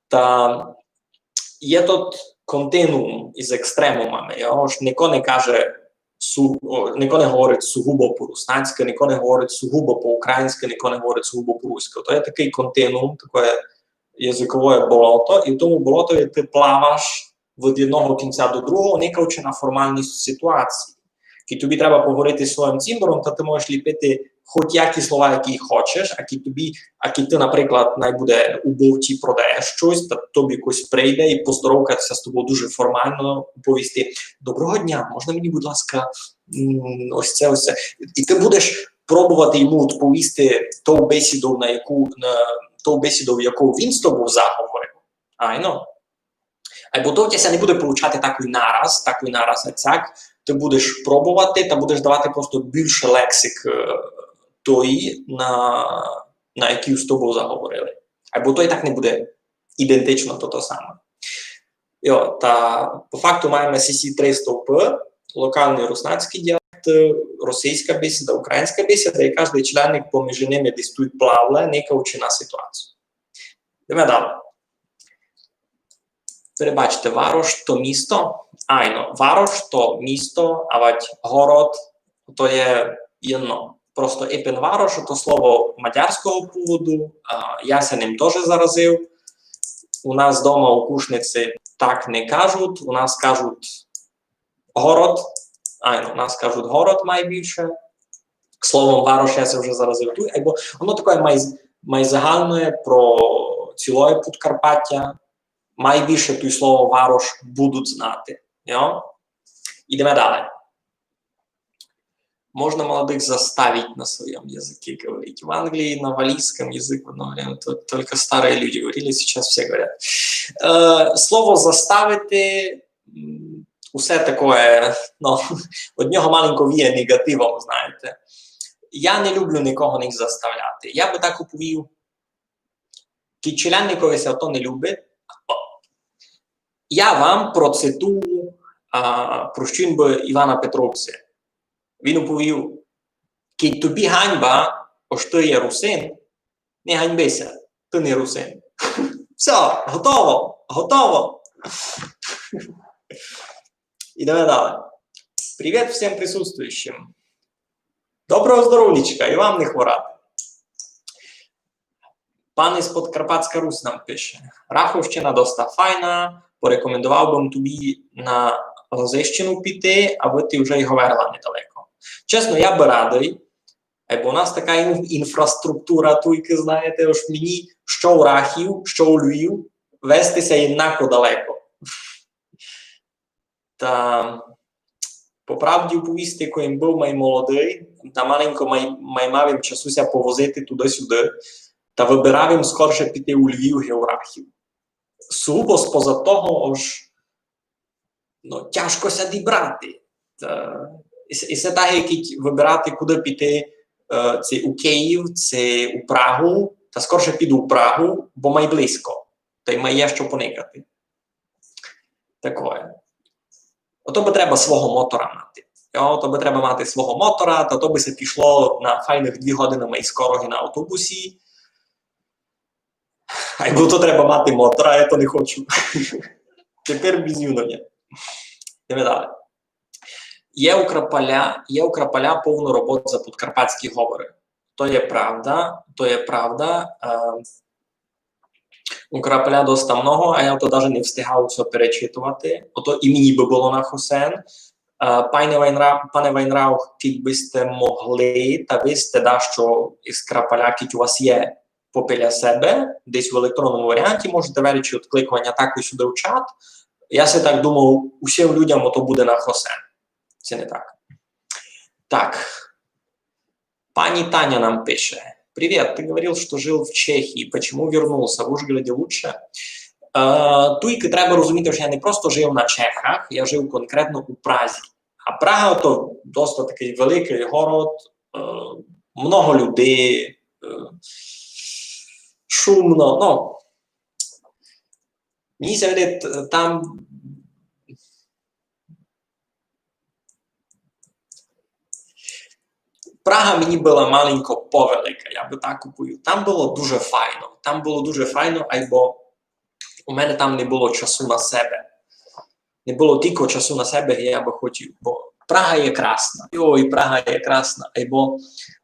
Та є тот континуум із екстремумами, йо? Ож нико не каже су-, о, нико не говорить сугубо по-руснацькы, нико не говорить сугубо по-українськы, нико не говорить сугубо по-руськы. То є такый континуум, такоє языковоє болото, і в тому болотови ты плаваш від одного кінця до другого, никаючи на формалность ситуації. Кідь тобі треба поговорити з своїм цімбором, та ты можеш ліпити хоть які слова, які хочеш, а кідь тобі, а кідь ты, наприклад, най буде у бовті продаєш штось, та тобі якось прийде і поздоровкати ся з тобою дуже формално, повісти: «Доброго дня, можна мені, будь ласка, м, ось це, ось це?» І ты будеш пробовати йому відповісти тою бесідою, на яку, на тою бесідою, яку він з тобою заговорив. Айно. Айбо то в тя ся не буде получати такой нараз, такой нараз, а цяк ты будеш пробовати та будеш давати просто бульше лексик, е, тої, на, на якій з тобою заговорили. Айбо то і так не буде ідентично то, то саме. Йо, та по факту маєме сесі три стовпы: локалный руснацькый діалект, російська бесіда, українська бесіда, і каждый членник поміж ними десь туй плавле, никаючи на ситуацію. Йдеме далі. Перебачте, варош то місто? Айно, варош то місто, авадь город, то є єдно. Просто епен варош, то слово мадярського поводу, а, я ся ним тоже заразив. У нас дома у Кушниці так не кажуть, у нас кажуть город, айно, у нас кажуть город май бульше. Словом, варош я ся вже заразив туй, айбо воно такоє май, май загальноє про цілоє Подкарпатя, май бульше туй слово варош будуть знати. Йо? Ідеме далі. Можно молодых заставить на своем языке говорить. В Англии на валлийском язык в одно время то-, только старые люди говорили, сейчас все говорят. Е, слово заставити, м, усе такоє, ну, од нього маленько віє негативом, знаєте. Я не люблю никого ніч заставляти. Я бы так уповів, кідь челядникови ся то не любить, я вам процитую, а, про што він бы Івана Петровця. Він уповів: «Кідь тобі ганьба, ож ты є русин, не ганьби ся, ты не русин». Всьо, готово, готово. Ідеме далі. Привіт всім присутствуючим. Доброго здоровлічка, і вам не хворати. Пан із Подкарпатська Русь нам пише: «Раховщина доста файна, порекомендовав бы м тобі на Лозищину піти, абы ты вже й говорила недалеко». Чесно, я бы радый, е, бо у нас така ін-, інфраструктура туйкы, знаєте, ож мені што у Рахів, што у Львів, вести ся єднако далеко. Та, по правді уповісти, кой им быв май молодый, та маленько май, май мав им часу ся повозити туды-сюды, та выбирав им скорше піти у Львів ги у Рахів. Сугубо споза того, ож, ну, тяжко ся дібрати. Та, і, с- і се так, як выбирати, куды піти, е, ци у Київ, ци у Прагу, та скорше піду у Прагу, бо май близько, та й май є што поникати. Такоє. Ото бы треба свого мотора мати. Йо, то бы треба мати свого мотора, та то бы ся пішло на файных дві годины май скоро ги на автобусі. Айбо то треба мати мотора, а я то не хочу. Тепер без юноня. Йдеме далі. Є у Крапаля, є у Крапаля повно робот за подкарпатські говоры. То є правда, то є правда. Е, у Крапаля доста много, а я то даже не встигав усьо перечитовати. Ото і мені бы было на хосен. Е, пане Вайнра-, пане Вайнраух, кідь бы сьте могли, та вы сьте дашто із Крапаля, кідь у вас є, попиля себе, десь в електронному варіанті, можете веречи одкликованя такой сюды в чат. Я си так думав, усім людям ото буде на хосен. Се не так. Так. Пані Таня нам пише: «Привет, ты говорил, что жил в Чехии. Почему вернулся? В Ужгороде лучше?» Е, туйкы треба розуміти, што я не просто жив на Чехах, я жив конкретно у Празі. А Прага то доста такый великый город, е, много людей, е, шумно. Ну, мені ся видить, там Прага мені была маленько повелика, я бы так уповів. Там было дуже файно. Там было дуже файно, айбо у мене там не было часу на себе. Не было тілько часу на себе, як я бы хотів. Бо Прага є красна. Йой, Прага є красна. Айбо,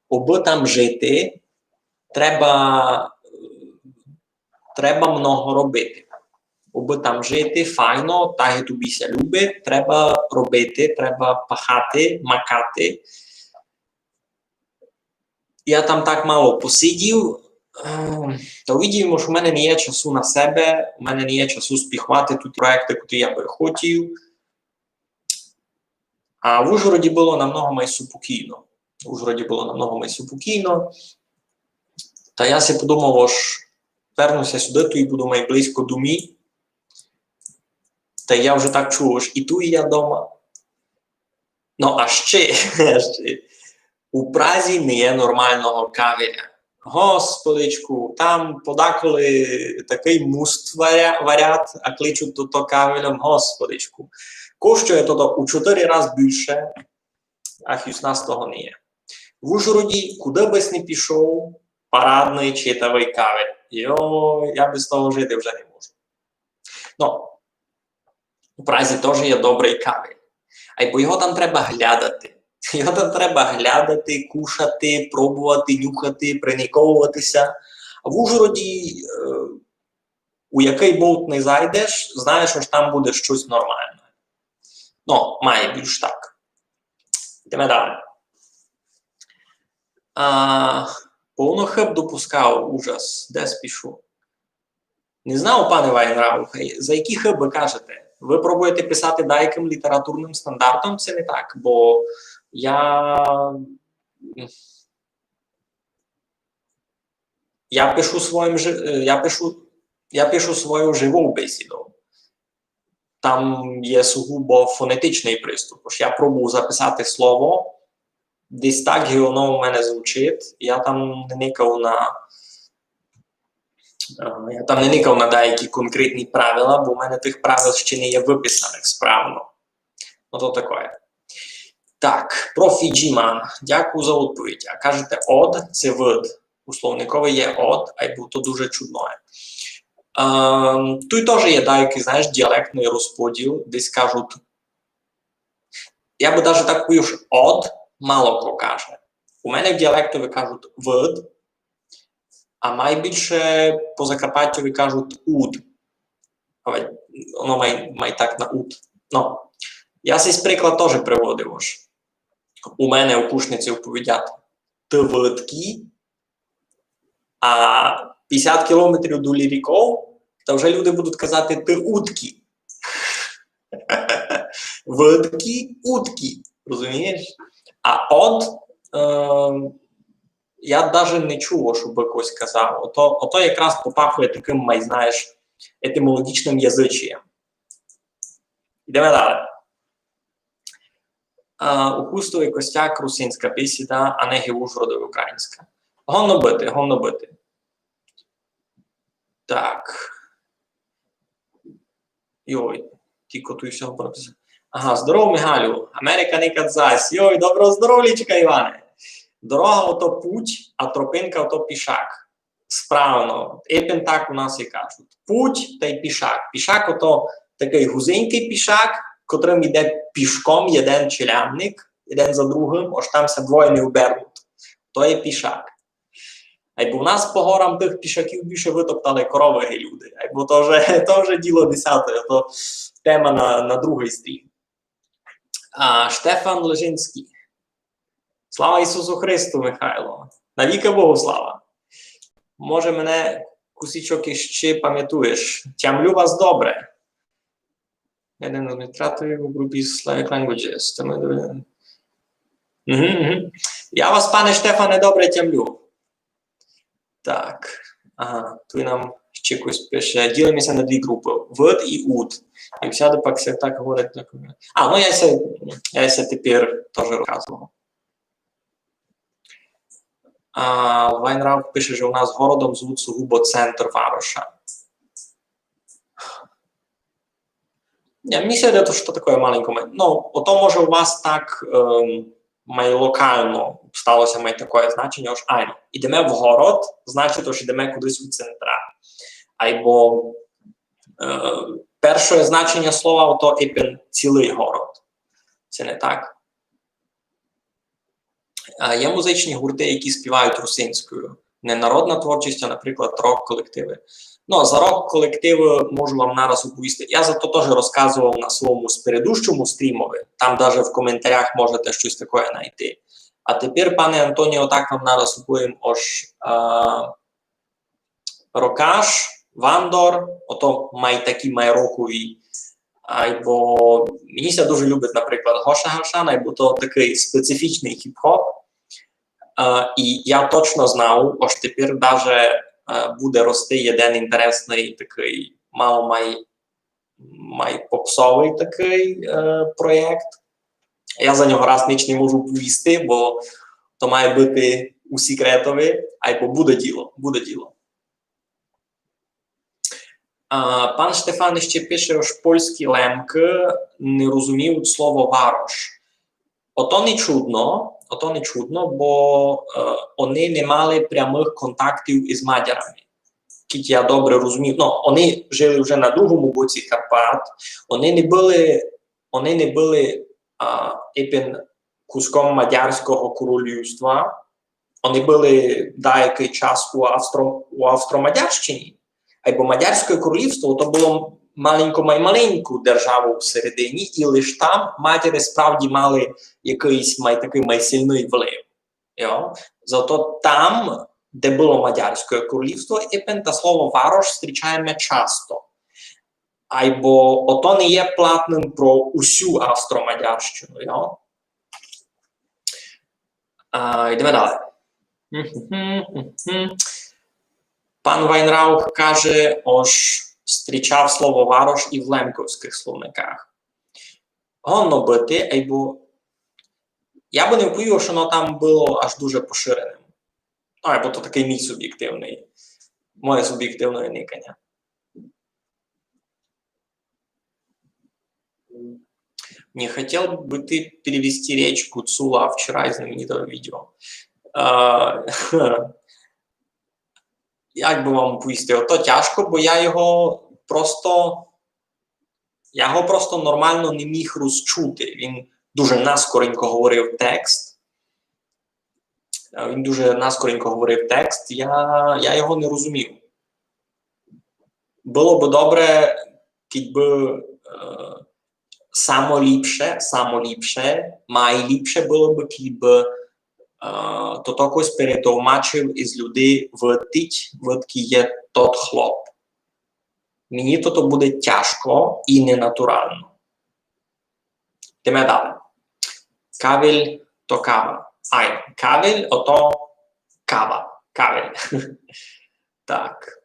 обы там жити, треба, треба много робити. Обы там жити файно, так як тобі ся любить, треба робити, треба пахати, макати. я там так мало посидів, е, та увидів, ож у мене не є часу на себе, у мене не є часу спіховати туй проєкты, котрі я бы хотів. А в Ужгороді было намного май супокійно. В Ужгороді было намного май супокійно. Та я си подумав, ож верну ся сюды, туй буду май близько домі. Та я вже так чув, ож і туй я дома. Ну, а ще, ще, у Празі не є нормалного кавеля. Господичку, там подаколи такый муст варя-, варять, а кличуть то, то кавелем, господичку. Коштує то у чотыри раз більше, а у нас того не є. В Ужгороді, куды бысь не пішов, парадный читавый кавель. Йо, я без того жити вже не можу. Ну, у Празі тоже є добрый кавель. Айбо його там треба глядати. Його там треба глядати, кушати, пробовати, нюхати, приникововати ся. А в Ужгороді, е, у якый болт не зайдеш, знаєш, ож там буде штось нормалне. Ну, май більш так. Йдеме далі. А, повно хыб допускав, ужас. Де спішу? Не знав, пане Вайнраух, за які хыбы кажете? Вы пробуєте писати дайкым літературным стандартом, ци не так? Бо я, я пишу своїм жи-, е, я пишу, я пишу свою живу бесіду. Там є сугубо фонетичный приступ. Ож я пробую записати слово, десь так, ги воно у мене звучить. Я там не никав на, е, я там не никав на даякі конкретні правила, бо у мене тых правил ще не є выписаных справно. Ну, то такоє. Так, профі Джіман, дякую за одповідь. А кажете од, ци вид? У словникови є од, айбо то дуже чудноє. Ем, туй тоже є дайкый, знаєш, діалектный розподіл, десь кажуть, я бы даже так повів, ож од мало ко каже. У мене в діалектови кажуть вид, а май більше по Закарпаттю кажуть уд. Але воно май, май так на уд. Ну, я сей приклад тоже приводив, ож у мене у Кушниці оповідять ты видкій, а пятдесят кілометрів долі ріков, та вже люди будуть казати ты удкій. Видкій, удкій, розумієш? А од, е, я даже не чув, щоб хтось казав. Ото, ото якраз попахує такым, май, знаєш, етимологічным язычієм. Йдеме далі. А, у Хустови Костяк русинська бесіда, а не ги в Ужгородови українська. Годно быти, годно быти. Так. Йой, тілько туй всього понаписав. Ага, здоров, Мигалю. Америка никад зась. Йой, доброго здоровлічка, Іване. Дорога ото путь, а тропинка ото пішак. Справно. Епен так у нас і кажуть. Путь тай пішак. Пішак ото такый гузенькый пішак, котрым іде пішком єден челядник, єден за другым, ож там ся двоє не обернуть. То є пішак. Айбо у нас по горам тых пішаків більше вытоптали коровы ги люди. Айбо то вже, то вже діло десяте, то тема на, на другый стрім. А, Штефан Лежинськый. Слава Ісусу Христу, Михайло! Навікы Богу слава! Може, мене кусічок іщи памятуєш. Тямлю вас добре. Єден з адміністраторів у групі Slavic Languages. Та ми добре. Мгм, мгм. Я вас, пане Штефане, добре тямлю. Так. Ага, туй нам іщи хтось пише. Ділиме ся на дві групы. Вид і уд. І всяды пак ся так говорить. Так. А, ну я ся, я ся тепер тоже розказовав. А, Вайнраух пише, же у нас городом звуть сугубо центр вароша. Ні, мені ся видить, што такоє маленько май-, ну, ото може у вас так, ем, май локално стало ся май такоє значеня, ож айно, ідеме в город, значить, ож ідеме кудись у центра. Айбо, е, перше значеня слова, ото епен цілый город. Се не так? А є музичні гурты, які співають русинською. Не народна творчість, а, наприклад, рок-колективы. Ну, за рок-колективы можу вам нараз оповісти. Я за то тоже розказовав на свому спередущому стрімови. Там даже в коментарях можете штось такоє найти. А тепер, пане Антоніо, так вам нараз уповім, ож, е, рокаш, вандор, ото май такі май рокові. Айбо мені ся дуже любить, наприклад, Гоша Гашан, айбо то такый специфічный хіп-хоп. Е, і я точно знав, ож тепер даже, е, буде рости єден інтересный такый, мало май, май попсовый такый, е, проєкт. Я за нього раз ніч не можу повісти, бо то має быти у секретови, айбо буде діло, буде діло. А, пан Штефан іщи пише, ож польскы Лемкы не розуміють слово варош. Ото не чудно, ото не чудно, бо, е, они не мали прямых контактів із мадярами. Кідь я добре розумів, ну, они жили вже на другому боці Карпат, они не были, они не были, а, епен куском мадярського королівства, они были даякый час у Австро-, у Австро-Мадярщині, айбо Мадярське королівство то было маленько май маленьку державу всередині, і лиш там мадяри справді мали якыйсь май такый май сильный вплив. Йо? Зато там, де было Мадярське королівство, епен та слово варош зустрічаєме часто. Айбо ото не є платным про усю Австро-Мадярщину, йо? А, йдеме дале. Пан Вайнраух каже, ож зустрічав слово варош і в лемковськых словниках. Годно быти, айбо я бы не вповів, што воно там было аж дуже поширеным. Ну, айбо то такый мій субєктивный, моє субєктивне никаня. Не хотел бы ты перевести речь Гуцула о вчерай знаменитого видео? Е, як бы вам повісти? Ото тяжко, бо я його просто, я його просто нормално не міг розчути. Він дуже наскоренько говорив текст. Е, він дуже наскоренько говорив текст, я, я його не розумів. Было бы добре, кідь бы, е, само ліпше, само ліпше, май ліпше было бы, кідь бы, е, тото хтось перетовмачив із людей, видкый, видкый є тот хлоп. Мені тото буде тяжко і ненатурално. Йдеме дале. Кавель то кава. Ай, кавель, ото кава. Кавель. Так.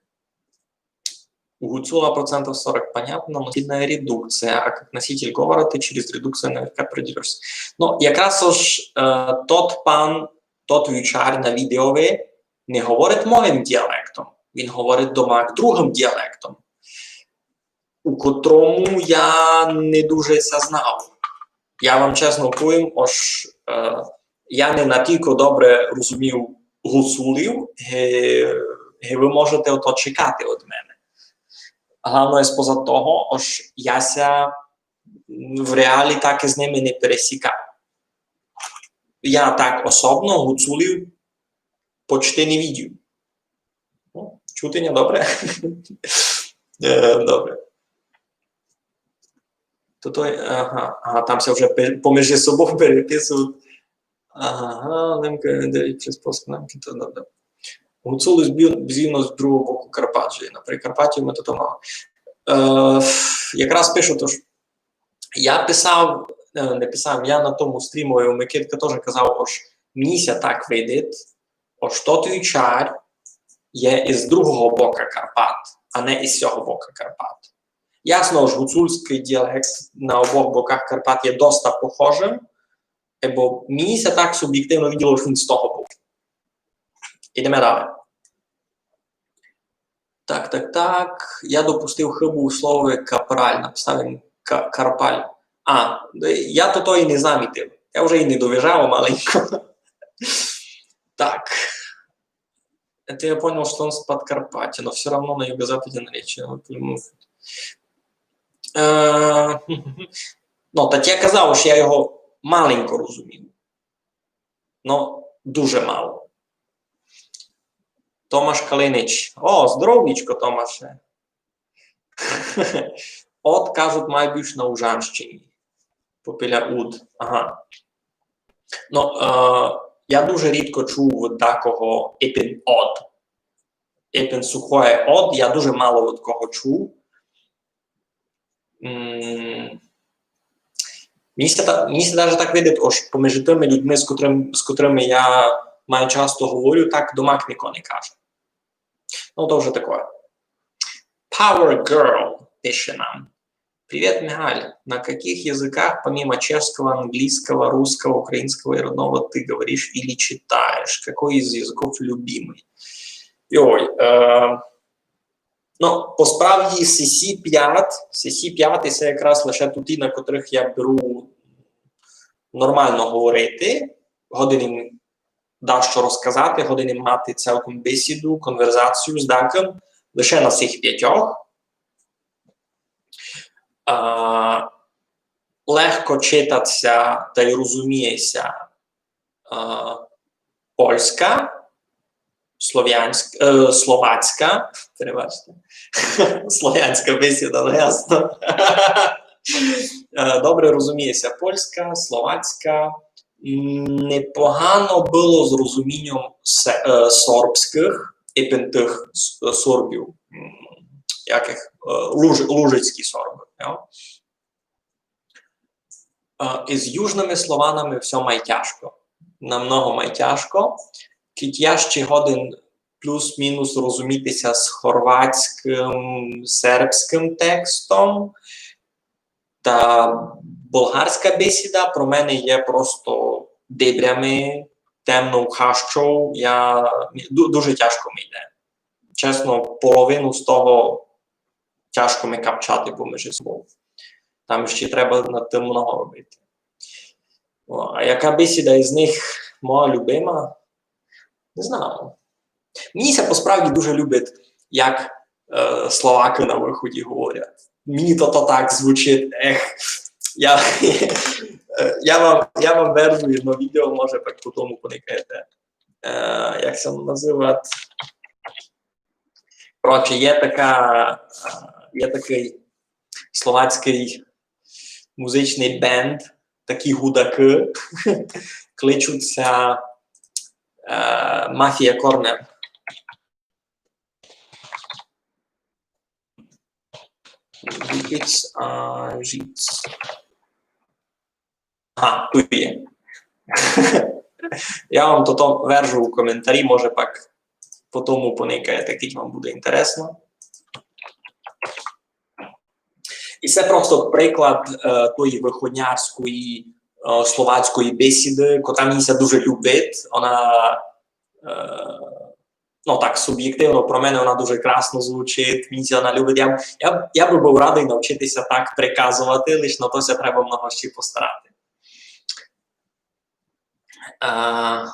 У Гуцула процентов сорок понятно, но сильная редукция. А как носитель говора ты через редукцию наверняка придерешься. Ну, якраз ож, е, тот пан, тот вівчар на відеови не говорить моїм діалектом. Він говорить домак другым діалектом, у котрому я не дуже ся знав. Я вам чесно повім, ож, е, я не натілько добре розумів гуцулів, ги, ги вы можете ото чекати од мене. Главно є споза того, ож я ся в реалі так із ними не пересікав. Я так особно гуцулів почти не видів. Ну, чути ня добре? Е, добре. То той, ага, ага, там ся вже пе-, поміж собою переписують. Ага, Лемка, де через пост Лемки, то добре. Гуцули з бі-, з другого боку Карпат жили. На Прикарпатті ми то мали. Е, якраз пишу, тож я писав, е, не писав, я на тому стрімові у Микитка теж казав, ож мені ся так видить, ож тот вівчар є із другого бока Карпат, а не із сього бока Карпат. Ясно, ож гуцульськый діалект на обох боках Карпат є доста похожым, бо мені ся так субєктивно виділо, ож він з того боку. Ідеме дале. Так, так, так. Я допустив хибу у слові капраль. Написав він ка-, карпаль. А, я то, то і не замітив. Я вже і не довіжав маленько. Так. Это я понял, что он с Подкарпатья, но всё равно на юго-западе наречие. Вот, ну, е, ну, так я казав, що я його маленько розумів. Ну, дуже мало. Томаш Калинич. О, здоровічко, Томаше. От, кажуть, май більш на Ужанщині. Попіля уд. Ага. Ну, е, Я дуже рідко чув від декого епен од. Епен сухоє од, я дуже мало від кого чув. М, мені ся та-, мені ся даже так видить, ож поміж тыми людьми, з котрым-, з котрыми я май часто говорю, так домак нико не каже. Ну, то вже такоє. Power Girl пише нам. Привет, Мигаль. На каких языках, помимо чешского, английского, русского, украинского и родного, ты говоришь или читаешь? Какой из языков любимый? Йой, е, ну, по справді, сесі пять, сесі пять, і се якраз лише туті, на котрых я беру нормално говорити, годен им дашто розказати, годен им мати цілком бесіду, конверзацію з дакым, лише на сих пятьох. А, легко читать ся тай розуміє ся, а, польска, словянськ-, е, словацька, перебачте, словянська бесіда, ну ясно. Е, добре розуміє ся польска, словацька. М, непогано было з розуміньом се-, е, сорбськых, епен тых с-, сорбів, м, якых, е, луж-, лужицькі сорбы, йо? А, із южными слованами всьо май тяжко. Намного май тяжко. Кідь я ще годен плюс-мінус розуміти ся з хорватськым, сербськым текстом, та болгарська бесіда про мене є просто дебрями, темнов хащов. Я, ду-, дуже тяжко ми йде. Чесно, половину з того тяжко ми капчати поміж собов. Там ще треба над тым много робити. О, а яка бесіда із них моя любима? Не знаю. Мені ся по справді дуже любить, як, е, словакы на выході говорять. Мені то, то так звучить, ех. Я, е, я вам, я вам верну єдно відео, може, пак по тому поникаєте. Е, як ся воно называть? Коротше, є така, е, є такый словацькый музичный бенд, такі гудакы, кличуть ся, е, Мафія Корнер. Жіц, а, жіц. Ага, туй є. Я вам то, то вержу у коментарі, може пак по тому поникаєте, кідь вам буде інтересно. І се просто приклад, е, тої выходнярської, е, словацької бесіды, котра мені ся дуже любить. Вона, е, ну так, субєктивно про мене вона дуже красно звучить, мені ся вона любить. Я, я, я бы быв радый навчити ся так приказовати, лиш на то ся треба много ще постарати. А,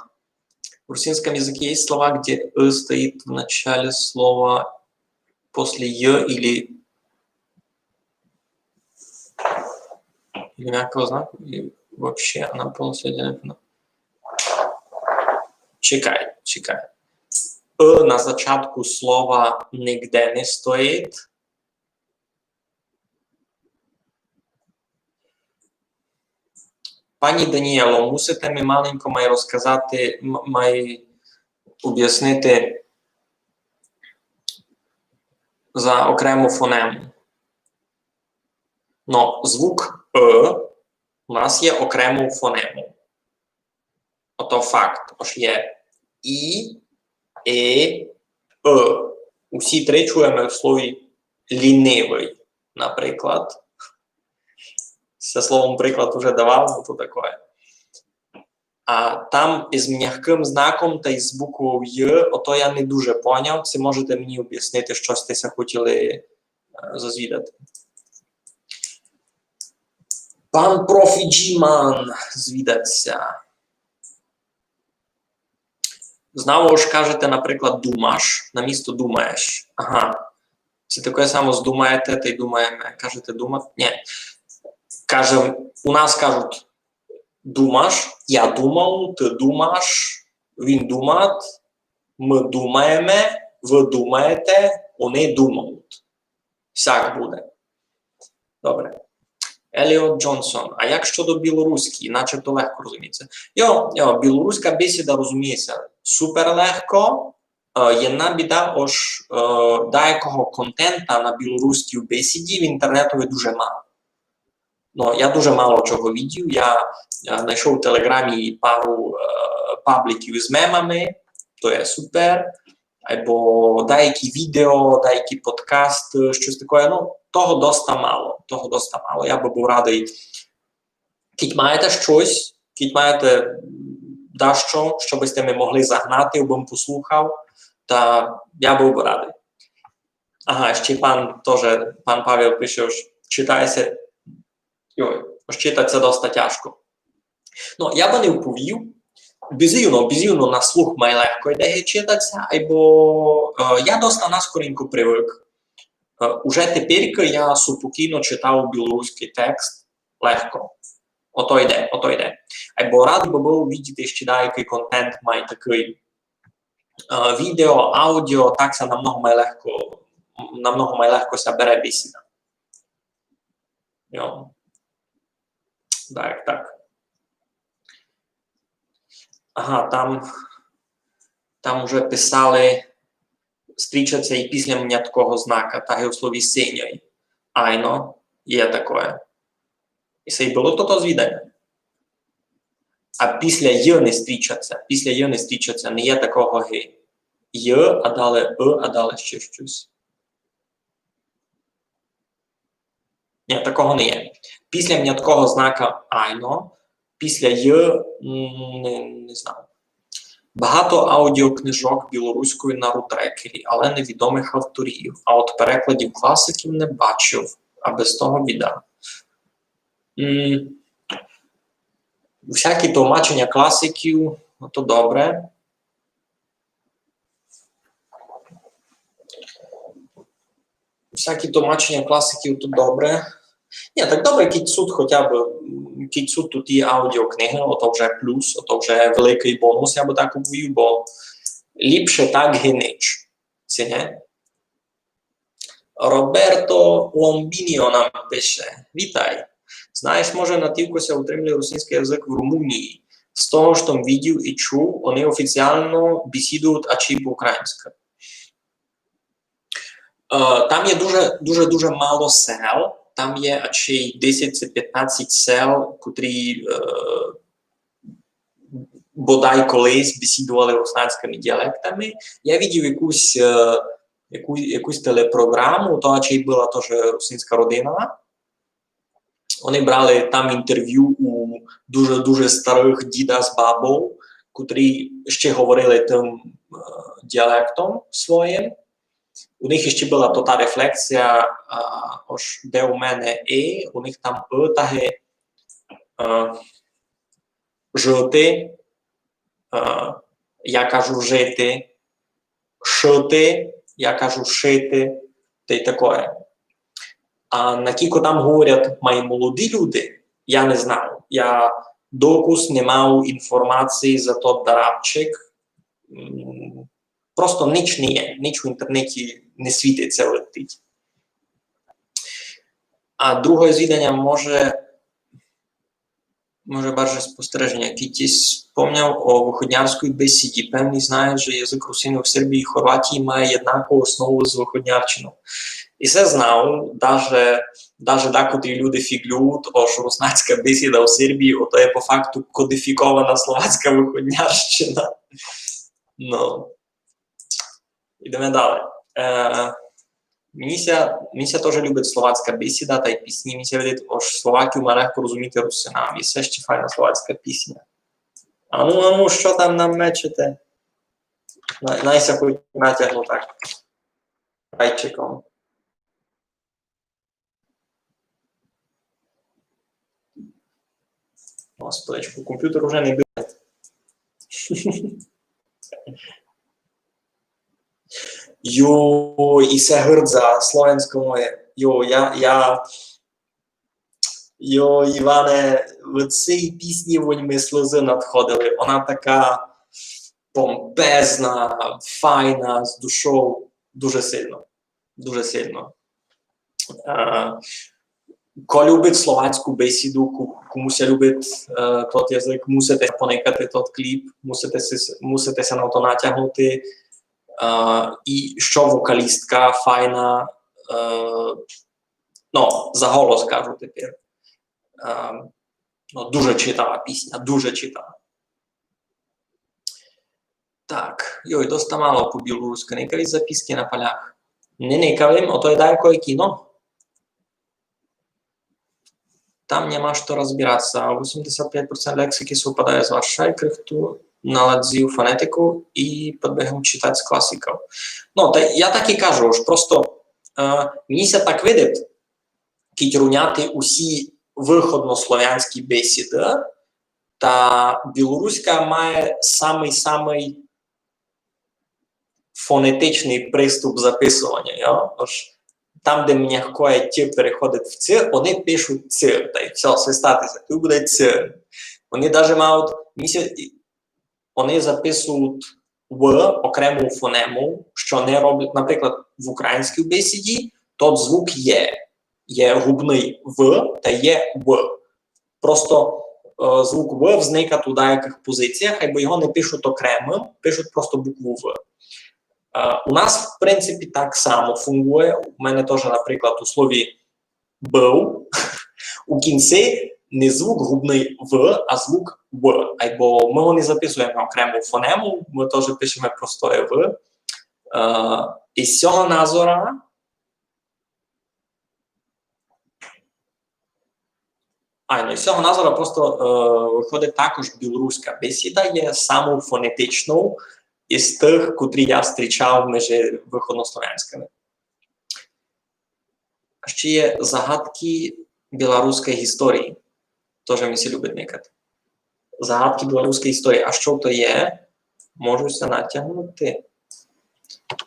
в русинском языке есть слова, где «ы» стоит в начале слова после «й» или, или мягкого знака, или вообще она полностью одинаковая. Чекай, чекай. «Ы» на зачатку слова нигде не стоїть. Пані Даніело, мусите ми маленько май розказати, м-, май обяснити за окрему фонему. Но звук «ы» у нас є окремов фонемов. Ото факт. Ож є і, и, ы. Усі три чуєме в слові лінивый, наприклад. Се словом приклад уже давав, но то такоє. А там із мягкым знаком тай з буквов «й», ото я не дуже поняв. Ци можете мені обяснити, што сьте ся хотіли, е, зазвідати? Пан профі Джіман звідать ся. Знову ж кажете, наприклад, думаш намісто думаєш. Ага. Се таке саме з думаєте тай думаєме. Кажете дума-, нї. Каже, у нас кажуть думаш, я думав, ты думаш, він думат, мы думаєме, вы думаєте, они думають. Сяк буде. Добре. Еліот Джонсон: а як щодо білоруської? Начебто легко розуміється. Йо, йо, білоруська бесіда розуміє ся супер легко. Е, єдна біда, ож, е, даякого контента на білоруській бесіді в інтернетови дуже мало. Но, я дуже мало чого видів. Я, я знайшов у Телеґрамі пару, е, пабліків з мемами, то є супер. Айбо даякі відео, даякі подкасты, штось такоє. Ну, того доста мало, того доста мало. Я бы быв радый, кідь маєте штось, кідь маєте дашто, што бы сьте ми могли загнати, абы м послухав, та я быв бы радый. Ага, ще пан тоже, пан Павел пише, ож читає ся, йой, ож читать ся доста тяжко. Но, я бы не вповів, бізівно, бізівно на слух май легко йде читать ся, айбо, е, я доста наскоренько привык. Е, уже теперькы я супокійно читав білоруськый текст легко. Ото йде, ото йде. Айбо радый бы быв видіти ще даякый контент май такый, е, відео, аудіо, так ся намного май легко, намного май легко ся бере бесіда. Йо. Так, так. Ага, там, там уже писали, стрічать ся і після мняткого знака, так і у слові синьой. Айно, є такоє. І се й было тото звіданя. А після й не стрічать ся, після й не стрічать ся, не є такого ги. Й, а дале ы, а дале ще штось. Ні, такого не є. Після мняткого знака айно, після й, м, не, не знаю. Багато аудіокнижок білоруською на рутрекері, але невідомих авторів. А от перекладів класиків не бачив, а без того біда. М, всякі тлумачення класиків, то добре. Всякі тлумачення класиків то добре. Ні, так добре, кідь суть хоча б, кідь суть туй і аудіокнигы, ото вже плюс, ото вже великый бонус, я бы так повів, бо ліпше так ги нич. Ци ні? Роберто Ломбініо нам пише: Вітай. Знаєш, може, натілько ся утримлює русинськый язык в Румунії? З того, што м видів і чув, они офіціално бесідують ачей по-українськы. Е, там є дуже, дуже, дуже мало сел, там є ачей десять ци пятнадцять сел, котрі, е, бодай колись бесідовали руснацькыми діалектами. Я видів якусь, е, яку-, якусь телепроґраму, то ачей была тоже русинська родина. Они брали там інтервю у дуже-дуже старых діда з бабов, котрі ще говорили тым, е, діалектом своїм. У них іщи была тота рефлексія, а, ож де у мене и, у них там ы таги, е, жыти, е, я кажу жити, шыти, я кажу шити, тай такоє. А накілько там говорять май молоді люди, я не знаю. Я докус не мав інформації за тот дарабчик. М, просто нич не є, нич в інтернеті не світить ся, летить. А другоє звіданя може, може, барже спостереженя. Кідь єсь спомняв о выходнярській бесіді, певні знають, же язык русинів в Сербії і Хорватії має єднаку основу з выходнярчинов. І се знав, даже, даже дакотрі люди фіґлюють, ож руснацька бесіда у Сербії, ото є по факту кодифікована словацька выходнярщина. Ну, Идеме дале. Е, мені ся, мені ся тоже любить словацька бесіда тай пісні. Мені ся видить, ож Словаків май легко розуміти русинам. І се ще файна словацька пісня. Ану, ану, што там нам мечете? На-, най ся хоч натягну так. Райчиком. Господи, по компютер уже не бігає. Йо, і се гырдза, словенська моя. Йо, я, я, йо, Іване, в цій пісні вонь ми сльозы надходили. Вона така помпезна, файна, з душов. Дуже сильно. Дуже сильно. Е, Ко любить словацьку бесіду, ку-, кому ся любить, е, тот язык, мусите поникати тот кліп, мусите си, мусите ся на то натягнути. Е, і што вокалістка файна, е, ну, за голос кажу тепер. Е, ну, дуже читава пісня, дуже читава. Так, йой, доста мало по білоруськы. Никав єсь записки на полях? Не никав єм, ото є даяке кіно. Там нема што розбирати ся. Вісімдесят пять процент лексикы совпадає з вашой, крихту наладзив фонетику і підбігам читати з класиков. Ну, та я так і кажу, ож просто, е, мені ся так видить, кідь руняти усі выходнославянські бесіды, та білоруська має самый-самый фонетичный приступ записованя, йо? Ож там, де мягкоє т переходить в ц, они пишуть ц, та й всьо, свистати ся, туй буде ц. Они даже мають, мені ся, они записують в окрему фонему, што не роблять, наприклад, в українській бесіді, тот звук є. Є губный в та є в. Просто, е, звук в взникать у даякых позиціях, айбо його не пишуть окремым, пишуть просто букву в. Е, у нас, в принципі, так само фунґує. У мене тоже, наприклад, у слові быв у кінци не звук губный в, а звук в. Айбо мы го не записуєме окрему фонему, мы тоже пишеме простоє в. Е, і з сього назора Айно, і з сього назора просто, е, выходить так, ож білоруська бесіда є самов фонетичнов із тых, котрі я зустрічав межи выходнославянськыми. А ще є загадкы білоруськой історії. Тоже мені ся любить никати. Загадкы білоруськой історії. А што то є? Можу ся натягнути.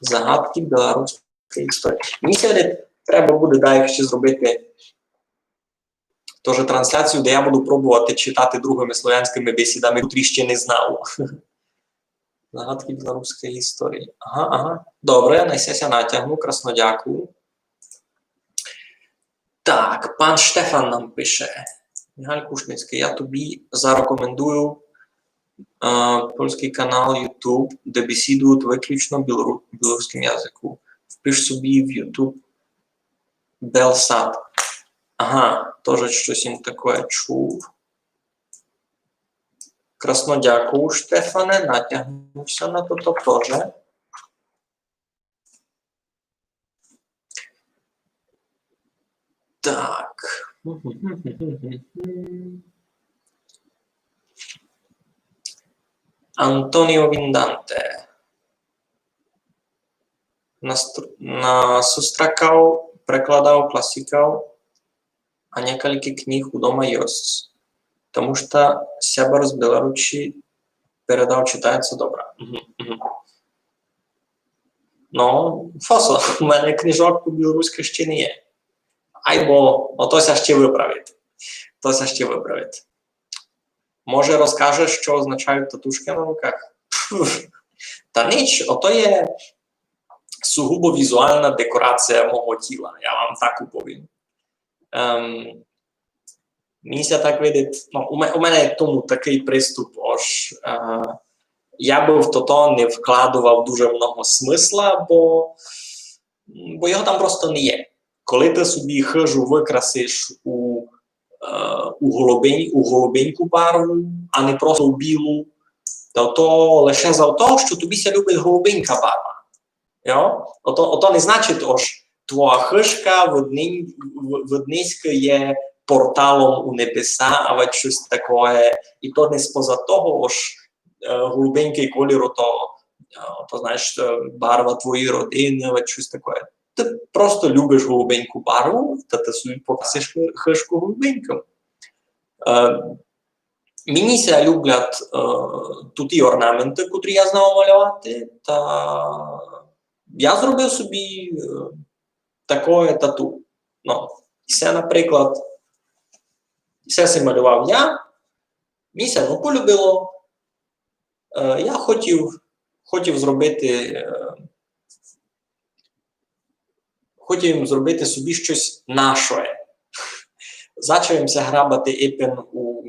Загадкы білоруськой історії. Мені ся видить, треба буде далі ще зробити тоже трансляцію, де я буду пробовати читати другыми славянськыми бесідами, котрі ще не знав. Загадкы білоруськой історії. Ага, ага. Добре, най ся ся натягну, красно дякую. Так, пан Штефан нам пише. Мігаль Кушницькый, я тобі зарекомендую, е, польськый канал YouTube, де бесідують выключно білору-, білоруськым языком. Впиш собі в YouTube Белсат. Ага, тоже штось им такоє чув. Красно дякую, Штефане, натягнув ся на тото тоже. Так. Антоніо Вінданте. Настр-, насустракав, прекладав класиков а нєкалькы книг удома ёсц. Тому што сябар з Белоручі передав, читається добре. Мгм, мгм. Но, фасо, у мене книжок по білоруськы ще не є. Айбо, ото ся ще выправить. То ся ще выправить. Може, розкажеш, што означають татушкы на руках? Пф, та ніч, ото є сугубо візуална декорація мого тіла, я вам так уповім. Ем, мені ся так видить, ну, у ме-, у мене є к тому такый приступ, ож, е, я бы в тото не вкладовав дуже много смысла, бо, бо його там просто не є. Коли ты собі хыжу выкрасиш у, е, у голубень-, у голубеньку барву, а не просто у білу, то, то лише за того, што тобі ся любить голубенька барва. Йо? Ото, ото не значить, ож твоя хыжка в днень-, в-, в днеськы є порталом у небеса, авадь штось такоє. І то не споза того, ож, е, голубенькый колір, ото, е, то, знаєш, е, барва твоєї родины, авадь штось такоє. Ты просто любиш голубеньку барву, та ты собі покрасиш хы-, хыжку голубенькым. Е, Мені ся люблять, е, туті орнаменты, котрі я знав малювати, та я зробив собі, е, такоє тату. Ну, і се, наприклад, і се си малював я, мені ся, ну, полюбило. Е, я хотів, хотів зробити, е, хотів им зробити собі штось нашоє. Зачав им ся грабати ипен у,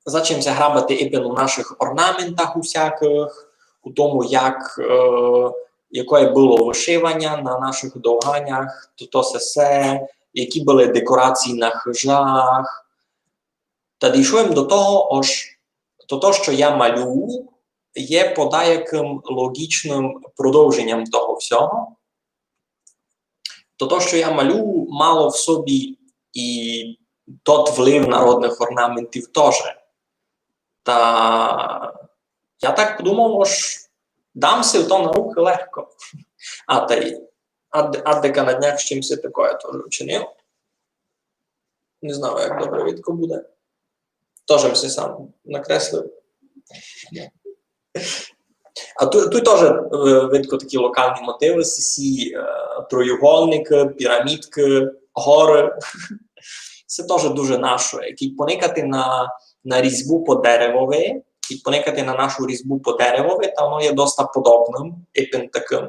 зачав им ся грабати ипен у нашых орнаментах усякых, у тому, як, е, якоє было вышиваня на нашых довганях, то, то сесе, які были декорації на хыжах. Та дійшов им до того, ож то, то, што я малюю, є подаякым логічным продовженням того всього. То, то, што я малюю, мало в собі і тот влив народных орнаментів тоже. Та я так подумав, ож дам си то на рукы легко. А та й ад-, аддека на днях з чимсь такоє тоже вчинив. Не знаю, як добре видко буде. Тоже си сам накреслив. А туй, туй тоже, е, видко такі локалні мотивы, сі, е, троюгольникы, пірамідкы, горы. Се тоже дуже нашоє. Як поникати на, на різьбу по деревови, як поникати на нашу різьбу по деревови, та воно є доста подобным, ипен такым.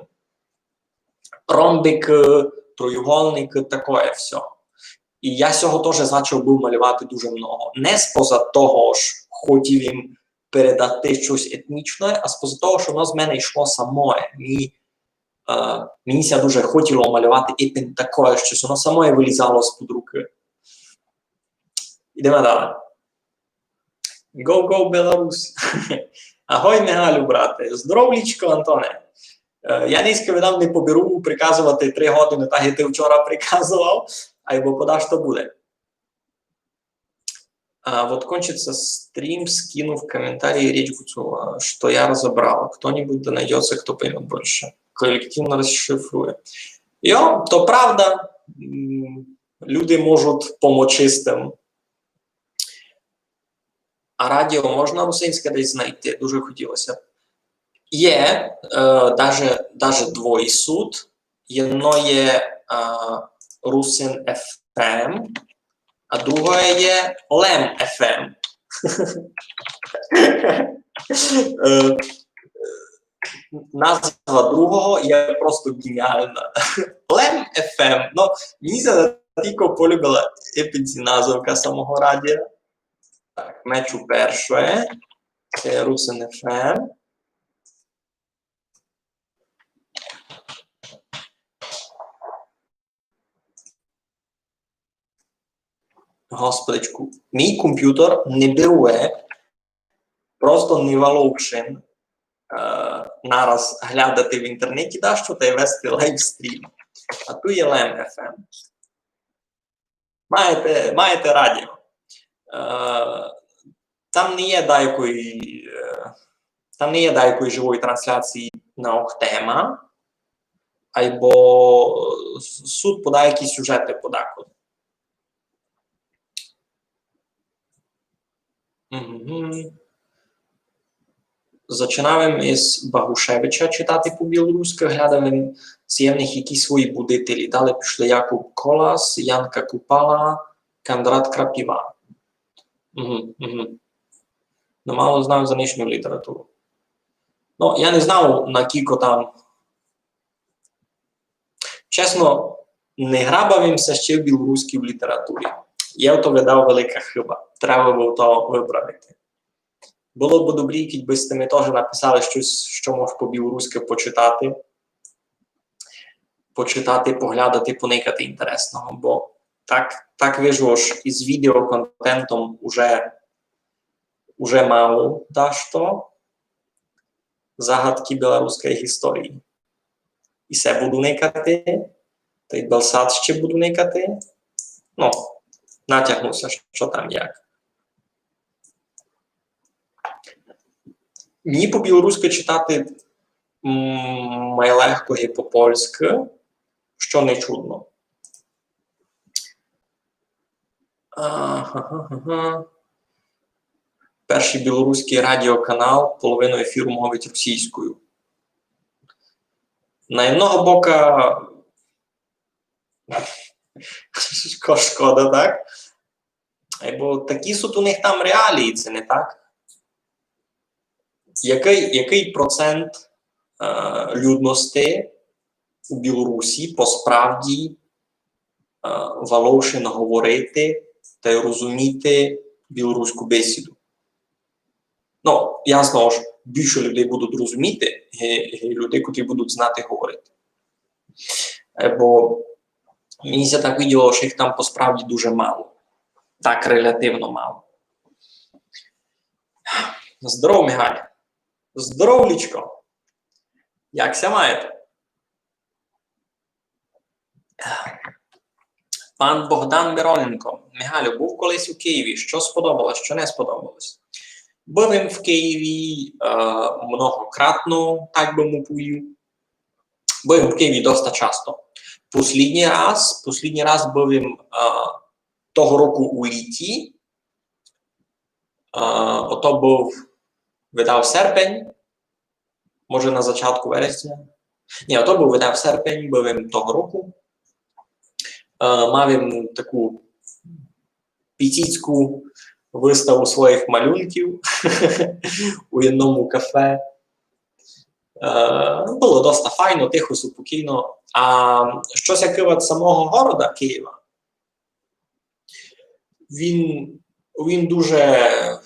Ромбикы, троюгольникы, такоє всьо. І я сього тоже зачав быв малювати дуже много. Не споза того, ож хотів им передати штось етнічноє, а споза того, што воно з мене йшло самоє. Мені, е, мені ся дуже хотіло малювати ипен такоє штось, воно самоє вылізало з-под рукы. Ідеме далі. Go, go, Беларусь! Агой, Мигалю, брате! Здоровлічко, Антоне! Е, я нынька видав не поберу приказовати три годины, так як ты вчора приказовав, айбо подаш то буде. А, вот кончится стрим, скину в комментарии речь Гуцула, что я разобрал. Кто-нибудь да найдётся, кто поймёт больше. Коллективно расшифрує. Йо, то правда. М, люди можуть помочи з тым. А радіо можна русинське десь знайти? Дуже хотілося б. Є, е, даже, даже двоє сут. Єдно є, е, Русин еф ем, а другоє є Лем еф ем. Е, назва другого є просто геніална. Лем еф ем. Ну, мені ся тілько полюбила ипен ци назовка самого радія. Так, мечу перше. Се Русин еф ем. Господичку, мій компютер не бере, просто не валовшен, е, нараз глядати в інтернеті дашто тай вести лайвстрім. А туй є Лем еф ем. Маєте, маєте радіо. Е, там не є дайкої, е, там не є дайкої живої трансляції на ох тема, айбо с-, сут подаякі сюжеты подаколи. Мгм. Зачинав им из Багушевича читати по-білоруськы, глядав им, ци є в них які свої будителі. Далі пішли Якуб Колас, Янка Купала, Кандрат Крапіва. Мгм, мгм. Но мало знав за нынішню літературу. Но, я не знав, накілько там Чесно, не грабав им ся ще в білоруській літературі. Є в то, видав, велика хыба. Треба было то выправити. Было бы добрі, кідь бы сьте ми тоже написали штось, што мож по-білоруськы почитати. Почитати, поглядати, поникати інтересного. Бо так, так вижу, ож из відеоконтентом уже, уже мало дашто. Загадки білоруської історії. И се буду никати, тай Белсат ще буду никати. Ну, натягну ся, што там як. Мені по-білоруськы читати, м, май легко ги по-польськы, што не чудно. Ага, ага. Першый білоруськый радіоканал половину ефіру мовить російською. На одного бока, шко-, шкода, так? Бо такі сут у них там реалії, ци не так? Якый, якый процент, е, людности у Білорусі по справді Волошин говорити тай розуміти білоруську бесіду. Ну, ясно, ож більше людей будуть розуміти, ги, ги людей, котрі будуть знати говорити. Е, бо мені ся так виділо, ож їх там по справді дуже мало. Так релятивно мало. Здоров, Мігаль. Здоровлічко. Як ся маєте? Пан Богдан Мироненко. Мігалю, быв колись у Києві. Што сподобалось, што не сподобалось? Быв им в Києві е, многократно, так бы му повів. Быв им в Києві доста часто. Послідній раз, послідній раз быв им е, того року у літі. Е, ото быв, видав, серпень, може на зачатку вересня. Ні, ото быв, видав, серпень, быв им того року. Е, мав им таку піціцьку выставу своїх малюнків у єдному кафе. Е, было доста файно, тихо, супокійно. А што ся кывать самого города Києва, він, він дуже,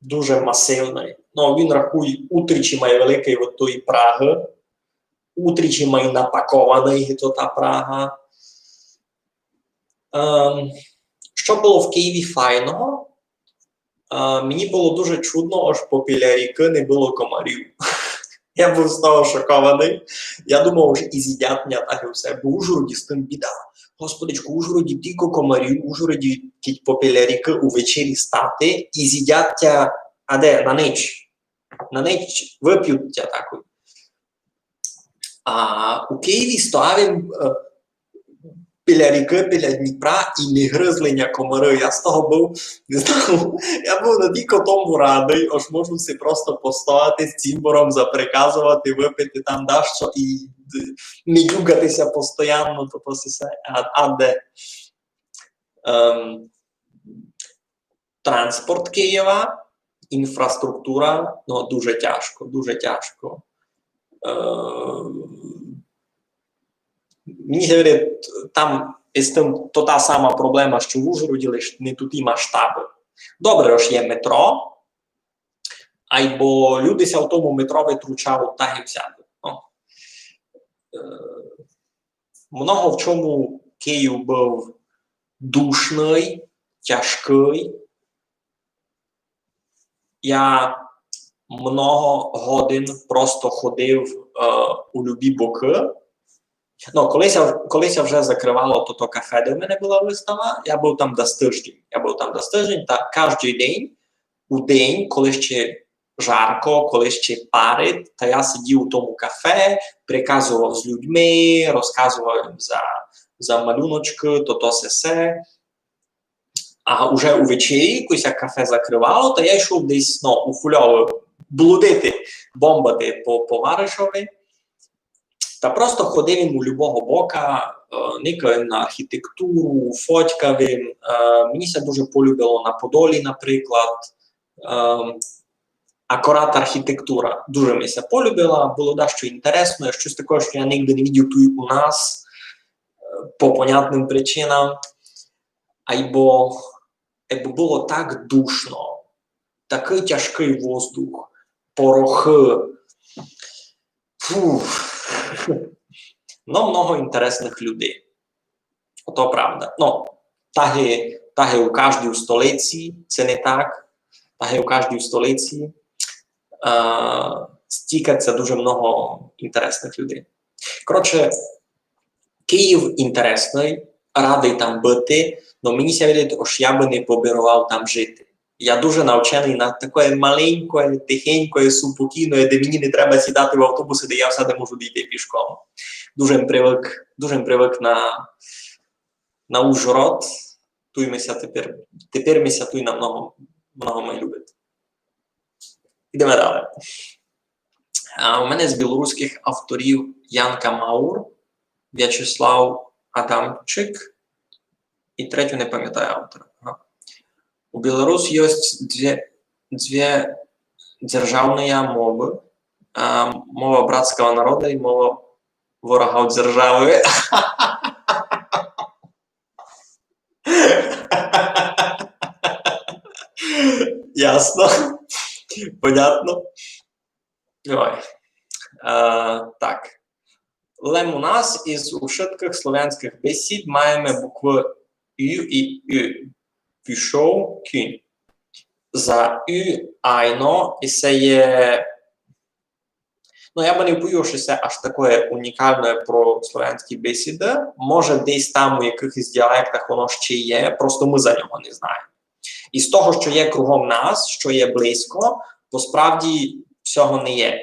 дуже масивный. Ну, він, рахуй, утричі май великый од тої Прагы, утричі май напакованый, ги то та Прага. Ем, што было в Києві файного? Е, мені было дуже чудно, ож попіля рікы не было комарів. Я быв з того шокованый. Я думав, ож і зїдять мене так і всьо. Бо в Ужгороді з тым біда. Господичку, в Ужгороді тілько комарів, в Ужгороді, кідь попіля рікы увечері стати, і зїдять тя, а де, на ніч. На ніч выпють тя такой. А у Києві стояв им е, біля рікы, біля Дніпра, і не гризли ня комары. Я з того быв, не знаю, я быв наділько тому радый, ож можу си просто постояти з цімбором, заприказовати, выпити там дашто і д- не дюгати ся постоянно, то, то си се, а, а де. Ем, транспорт Києва, інфраструктура, ну, дуже тяжко, дуже тяжко. Е, мені ся видить, там із тым то та сама проблема, што в Ужгороді, лиш не туй і масштабы. Добре, ож є метро, айбо люди ся в тому метро вытручають так і всяды. Ну. Е, много в чому Київ быв душный, тяжкый. Я много годин просто ходив е, у любі бокы. Ну, коли ся, коли ся вже закрывало то, то кафе, де в мене была выстава, я быв там дас тыждень. Я быв там дас тыждень, та каждый день, у день, коли ще жарко, коли ще парить, та я сидів у тому кафе, приказовав з людьми, розказовав їм за, за малюночкы, то, то сесе. А уже увечері, коли ся кафе закрывало, та я йшов десь, ну, у Хульове блудити, бомбати по, по варишови. Та просто ходив им у любого бока, е, никав им на архітектуру, фотькав им. Е, мені ся дуже полюбило на Подолі, наприклад. Е, акурат архітектура дуже ми ся полюбила, было дашто інтересне, штось таке, што я нигде не видів туй у нас, е, по понятным причинам. Айбо, айбо было так душно, такый тяжкый воздух, порохы. Фу. Но много інтересных людей. Ото правда. Ну, так і, так і у каждій столиці, се не так. Так і у каждій столиці. Е, стікать ся дуже много інтересных людей. Коротше, Київ інтересный, радый там быти, но мені ся видить, ож я бы не побіровав там жити. Я дуже навченый на такоє маленькоє, тихенькоє, супокійноє, де мені не треба сідати в автобусы, де я всяды можу дійти пішком. Дуже м привык, дуже м привык на, на Ужгород. Туй ми ся тепер, тепер ми ся туй намного, много май любить. Ідеме далі. А у мене з білоруськых авторів Янка Маур, Вячеслав Адамчик і третю не памятаю автора. Ага. У Білорусі єсть дві, дві державні мовы. А, мова братського народа і мова ворога державы. Ясно. Понятно. Ой. Е, так. Лем у нас из у вшыткых славяньскых бесід маєме буквы ю и ю. Пішов кінь. За ю айно, и се є, ну, я бы не повів, што се аж такоє унікалне про славяньскы бесіды. Може, десь там у якыхось діалектах воно ще є, просто мы за нього не знаєме. И з того, што є кругом нас, што є близько, посправді всього не є.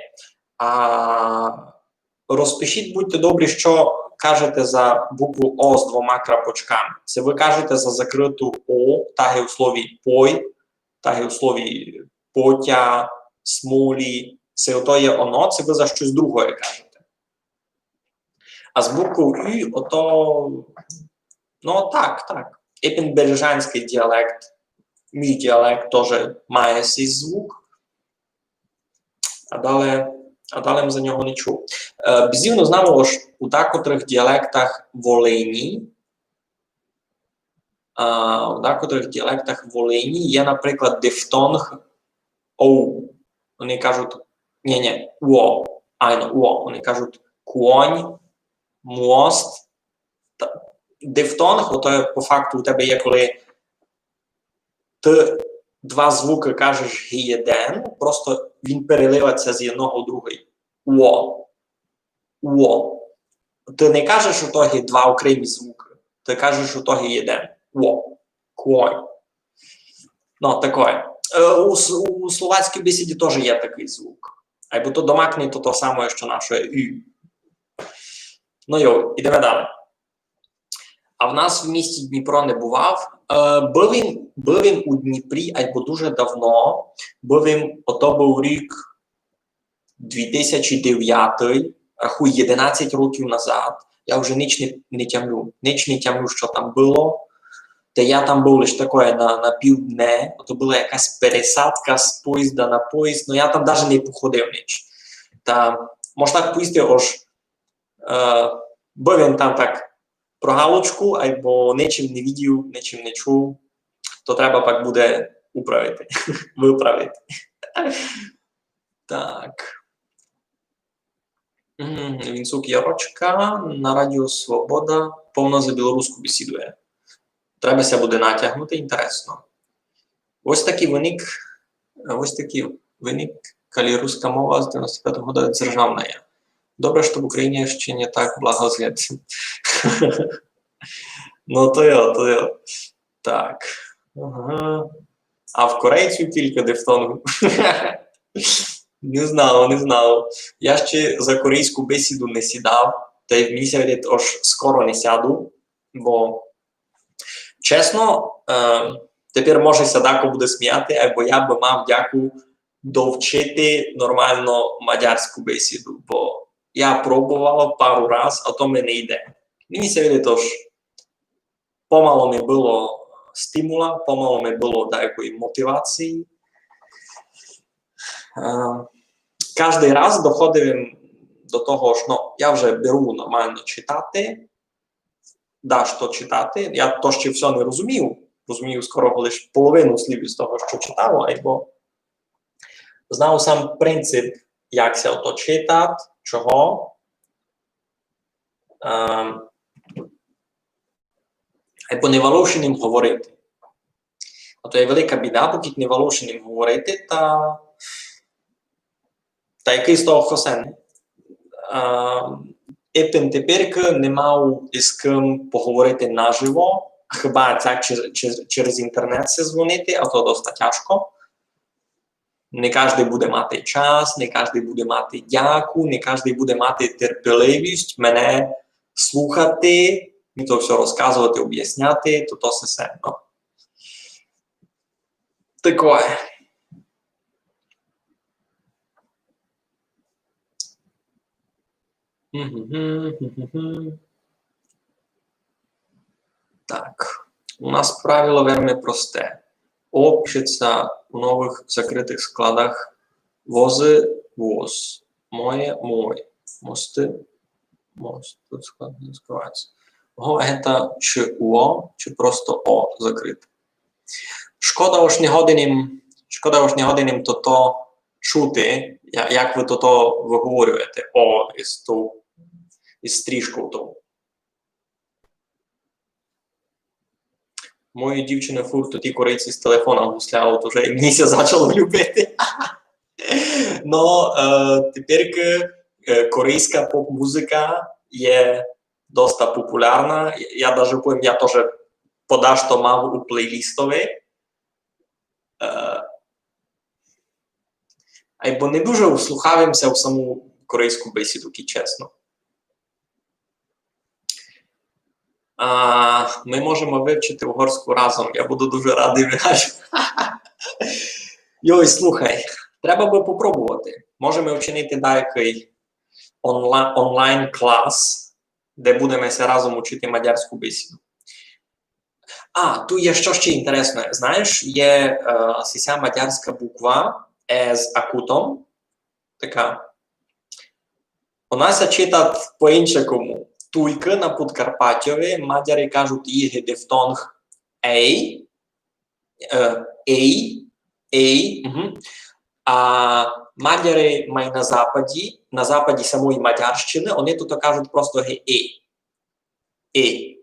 А розпишіть, будьте добрі, што кажете за букву О з двома крапочками. Ци вы кажете за закрыту О, так і у слові пой, так і у слові потя, смолі. Ци ото є оно, ци вы за штось другоє кажете. А з букву Ю, ото, ну, так, так. Епен бережаньскый діалект, мій діалект тоже має сей звук. А дале, а дале м за нього не чув. Е, бзивно знам, ож у дакотрых діалектах Волині, а, у дакотрых діалектах Волині є, наприклад, дифтонг оу. Они кажуть, нє, нє, уо. Айно, уо. Они кажуть куонь, мост. Та, дифтонг, ото є, по факту у тебе є, коли ты два звукы кажеш ги єден, просто він переливать ся з єдного у другый. Уо. Уо. Ты не кажеш у того два окремі звукы. Ты кажеш у того єден. Уо. Куонь. Ну, такоє. Е, у с-, у словацькій бесіді тоже є такый звук. Айбо то домакнє то, то самоє, што наше ю. Ну йо, ідеме дале. А в нас в місті Дніпро не бував. Е, быв им, быв им у Дніпрі, айбо дуже давно. Быв им, ото быв рік дві тисячі девятый, рахуй, єдинадцять років назад. Я вже нич не, не тямлю, нич не тямлю, што там было. Та я там быв лиш такоє на, на пів дне. То была якась пересадка з поїзда на поїзд, но я там даже не походив нич. Та мож так повісти, ож, е, быв им там так про галочку, айбо ничим не видів, ничим не чув. То треба пак буде управити, выправити. Так. Мгм, Вінцук Ярочка на Радіо Свобода повно за білоруську бесідує. Треба ся буде натягнути, інтересно. Ось такый выник, ось такый выник, калі руска мова з девяносто пятого года державная. Добре, што в Україні ще не так благо з гэтым. Ну, то йо, то йо. Так. Ага. А в корейців кілька дифтонгів. Не знав, не знав. Я ще за корейську бесіду не сідав, та й мені ся видить, ож скоро не сяду, бо, чесно, е, тепер може ся дако буде сміяти, айбо я бы мав дяку довчити нормално мадярську бесіду, бо я пробовав пару раз, а то ми не йде. Мені ся видить, ож помало ми было стимула, помало ми было даякої мотивації. Е, каждый раз доходив им до того, ож, ну, я вже беру нормално читати, дашто читати. Я то ще всьо не розумів, розумію скоро лиш половину слів із того, што читав, айбо знав сам принцип, як ся ото читать, чого. Ем, айбо не валовши ним говорити. А то є велика біда, покідь не валовши ним говорити, та, та якый з того хосен. Ем, епен теперькы не мав із кым поговорити наживо, хіба так чер-, чер-, через інтернет ся дзвонити, а то доста тяжко. Не каждый буде мати час, не каждый буде мати дяку, не каждый буде мати терпеливость мене слухати, ми то всьо розказовати, обясняти, то, то всьо, ну. Такоє. Мгм, мгм, мгм. Так. У нас правило вельми просте. О пише ся у новых закрытых складах: возы — воз, моє — мой, мосты — мост. Тут склад не скрывається. Го — гета чи уо, чи просто о закрыте. Шкода, ож не годен им Шкода, ож не годен им тото чути, я-, як вы тото выговорюєте. О, із ту, із стрижков ту. Мою дівчину фурт ті корейці з телефона гуслявуть уже, і мені ся зачало любити. Но, е, тепер, е, корейська поп-музика є доста популярна. Я даже повім, я тоже подашто мав у плейлістови. Е, айбо не дуже вслухав им ся у саму корейську бесіду, кидь чесно. А, мы можеме вывчити угорську разом. Я буду дуже радый, Михайло. Йой, слухай, треба бы попробовати. Можеме вчинити даякый онла-, онлайн-клас, де будеме ся разом учити мадярську бесіду. А, ту є што ще інтересне. Знаєш, є, е, сися мадярська буква е з акутом. Така. Она ся читат по-иншакому. Туйкы на Подкарпатьови мадяри кажут її дифтонг ей, е, ей, ей, мгм. А мадяри май на западі, на западі самої Мадярщины, они туй кажут просто ги ей. Ей.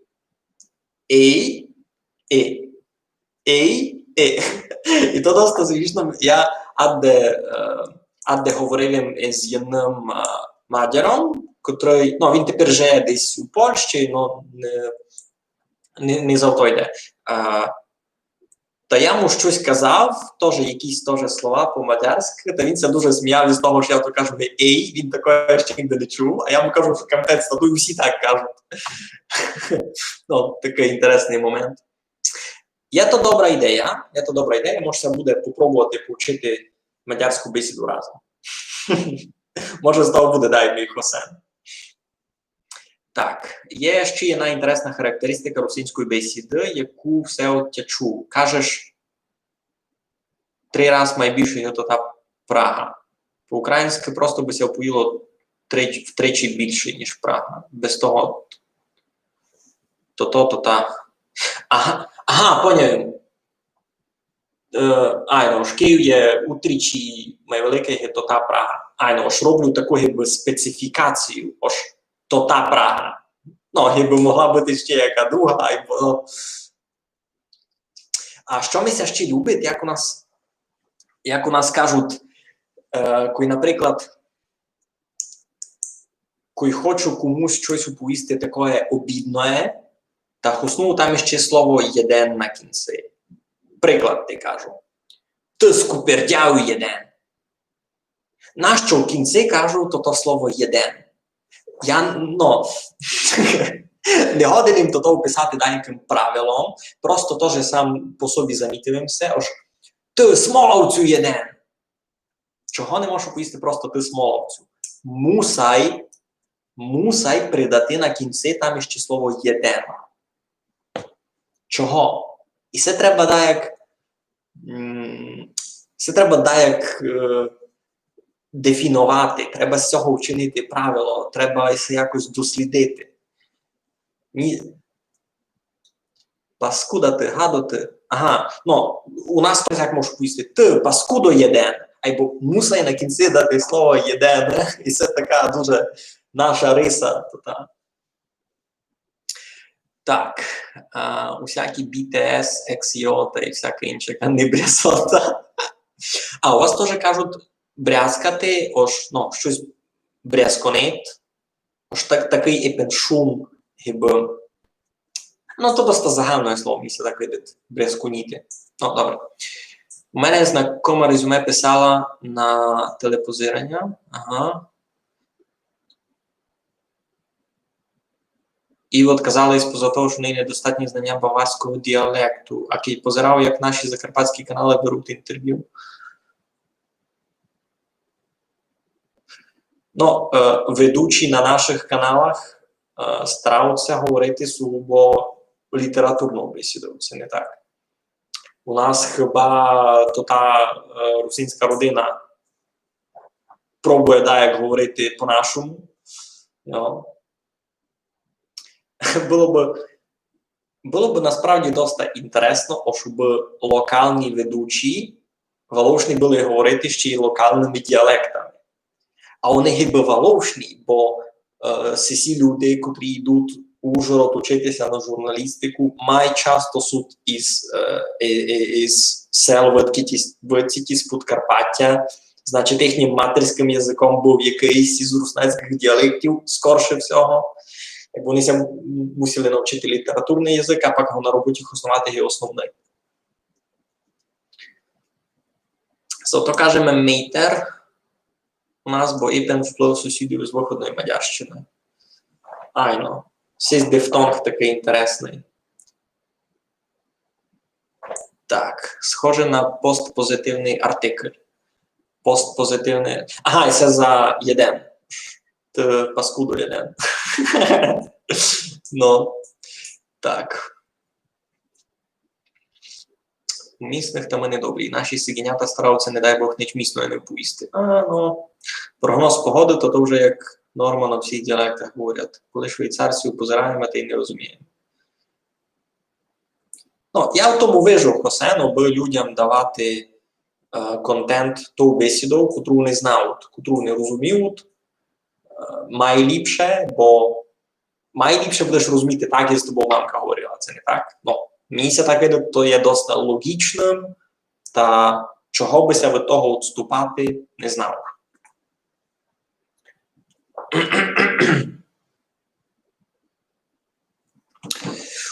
Ей, ей. Ей, ей. І то доста смішно. Я адде, е, адде говорив им з єдным, е, мадяром, котрый, ну, він тепер жиє десь у Польщі, но не, не, не за то йде. Е, та я му штось казав, тоже якісь тоже слова по-мадярськы, та він ся дуже сміяв із того, што я то кажу ей, він такоє ще нігде не чув, а я му кажу, што капець, та туй усі так кажуть. Ну, такый інтересный момент. Є то добра ідея, є то добра ідея, може ся буде попробовати повчити мадярську бесіду разом. Може, з того буде дай мій хосен. Так, є ще єдна інтересна характеристика русинської бесіды, яку все от я чув. Кажеш три раз май більше, ніж то та Прага. По-українськы просто бы ся оповіло три-, втричі більше, ніж Прага. Без того то, то, то та. Ага, ага, поняв. Е, айно, ож Київ є утричі май великый, як то та Прага. Айно, ож роблю таку, гибы, специфікацію, ож то та Прага. Ну, гибы могла быти ще яка друга, айбо, ну. А што ми ся ще любить, як у нас, як у нас кажуть, е, кой, наприклад, кой хочу комусь штось уповісти такоє обідноє, та хосную там іще слово єден на кінци. Приклад ти кажу. Ты скупердяв єден. Нащо в кінци кажу тото слово єден? Я, ну, не годен им тото описати даякым правилом, просто то, же сам по собі замітив им се, ож ты смоловцю єден. Чого не можу повісти просто ты смоловцю? Мусай, мусай придати на кінци там іще слово єден. Чого? І се треба даяк, м, се треба даяк, е, дефіновати, треба з сього вчинити правило, треба се якось дослідити. Ні, паскуда ты, гадо ты. Ага, ну, у нас то як можу повісти: ты, паскудо єден. Айбо мусай на кінци дати слово єден. І се така дуже наша риса. То та. Так, а, усякі Бі Ті Ес, Ексіота і всяка інша небрясота. А у вас тоже кажуть брязкати, ож, ну, штось брязконить, ож так, такый епен шум, гибы. Ну, то доста загальне слово, ми ся так видить, брязконіти. Ну, добре. У мене знакома резюме писала на телепозираня. Ага. І от казали споза того, што в неї недостатні знання баварського діалекту. А кидь позирав, як наші закарпатські каналы беруть інтервю. Ну, е, ведучі на наших каналах, е, старають ся говорити сугубо літературною бесідою, се не так. У нас хіба то та, е, русинська родина пробує даяк говорити по-нашому. Йо. Было бы, было бы насправді доста інтересно, ож бы локалні ведучі, Валовшні были говорити ще й локалныма діалектами. А они гибы валовшні, бо, е, сі, сі люди, котрі йдуть у Ужгород учити ся на журналістику, май часто суть із, е, е, е, із сел выдкіті-, выдкіті з Подкарпатя, значить, їхнім матерськым языком быв якыйсь із руснацькых діалектів, скорше всього. Якбы они ся м-, мусили навчити літературный язык, а пак го на роботі хосновати як основный. Зато кажеме мейтер у нас, бо ипен вплыв сусідів із выходної Мадярщины. Айно. Сись дифтонг такый інтересный. Так, схоже на постпозитивный артикль. Постпозитивный. Ага, і се за єден. Ты паскудо єден. Ну, так. У місных та мы недобрі. Наші сиґінята стараються, не дай Бог, нич місноє не поїсти. А, ну, прогноз погоды, то, то вже як норма на всіх діалектах говорять. Коли швейцарців позираєме, та й не розумієме. Ну, я в тому вижу, Хосен, абы людям давати, е, контент ту бесіду, котру не знають, котру не розуміють, е, май ліпше, бо май ліпше будеш розуміти, так, як з тобою мамка говорила, це не так? Ну, мені ся так видить, то є доста логічным, та чого бы ся від того відступати, не знав.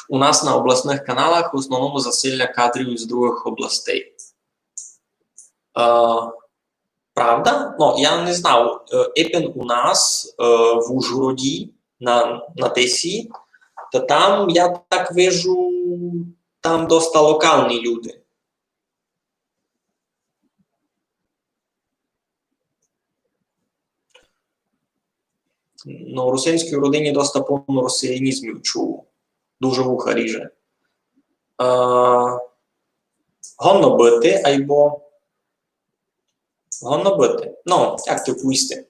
У нас на обласных каналах в основному засилля кадрів із другых областей. Е, правда? Ну, я не знав. Е, ипен у нас, е, в Ужгороді, на, на Тисі, та там, я так вижу, там доста локалні люди. Ну, у русинській родині доста повно русинізмів чув. Дуже вуха ріже. Е, годно быти, айбо годно быти. Ну, як ти повісти?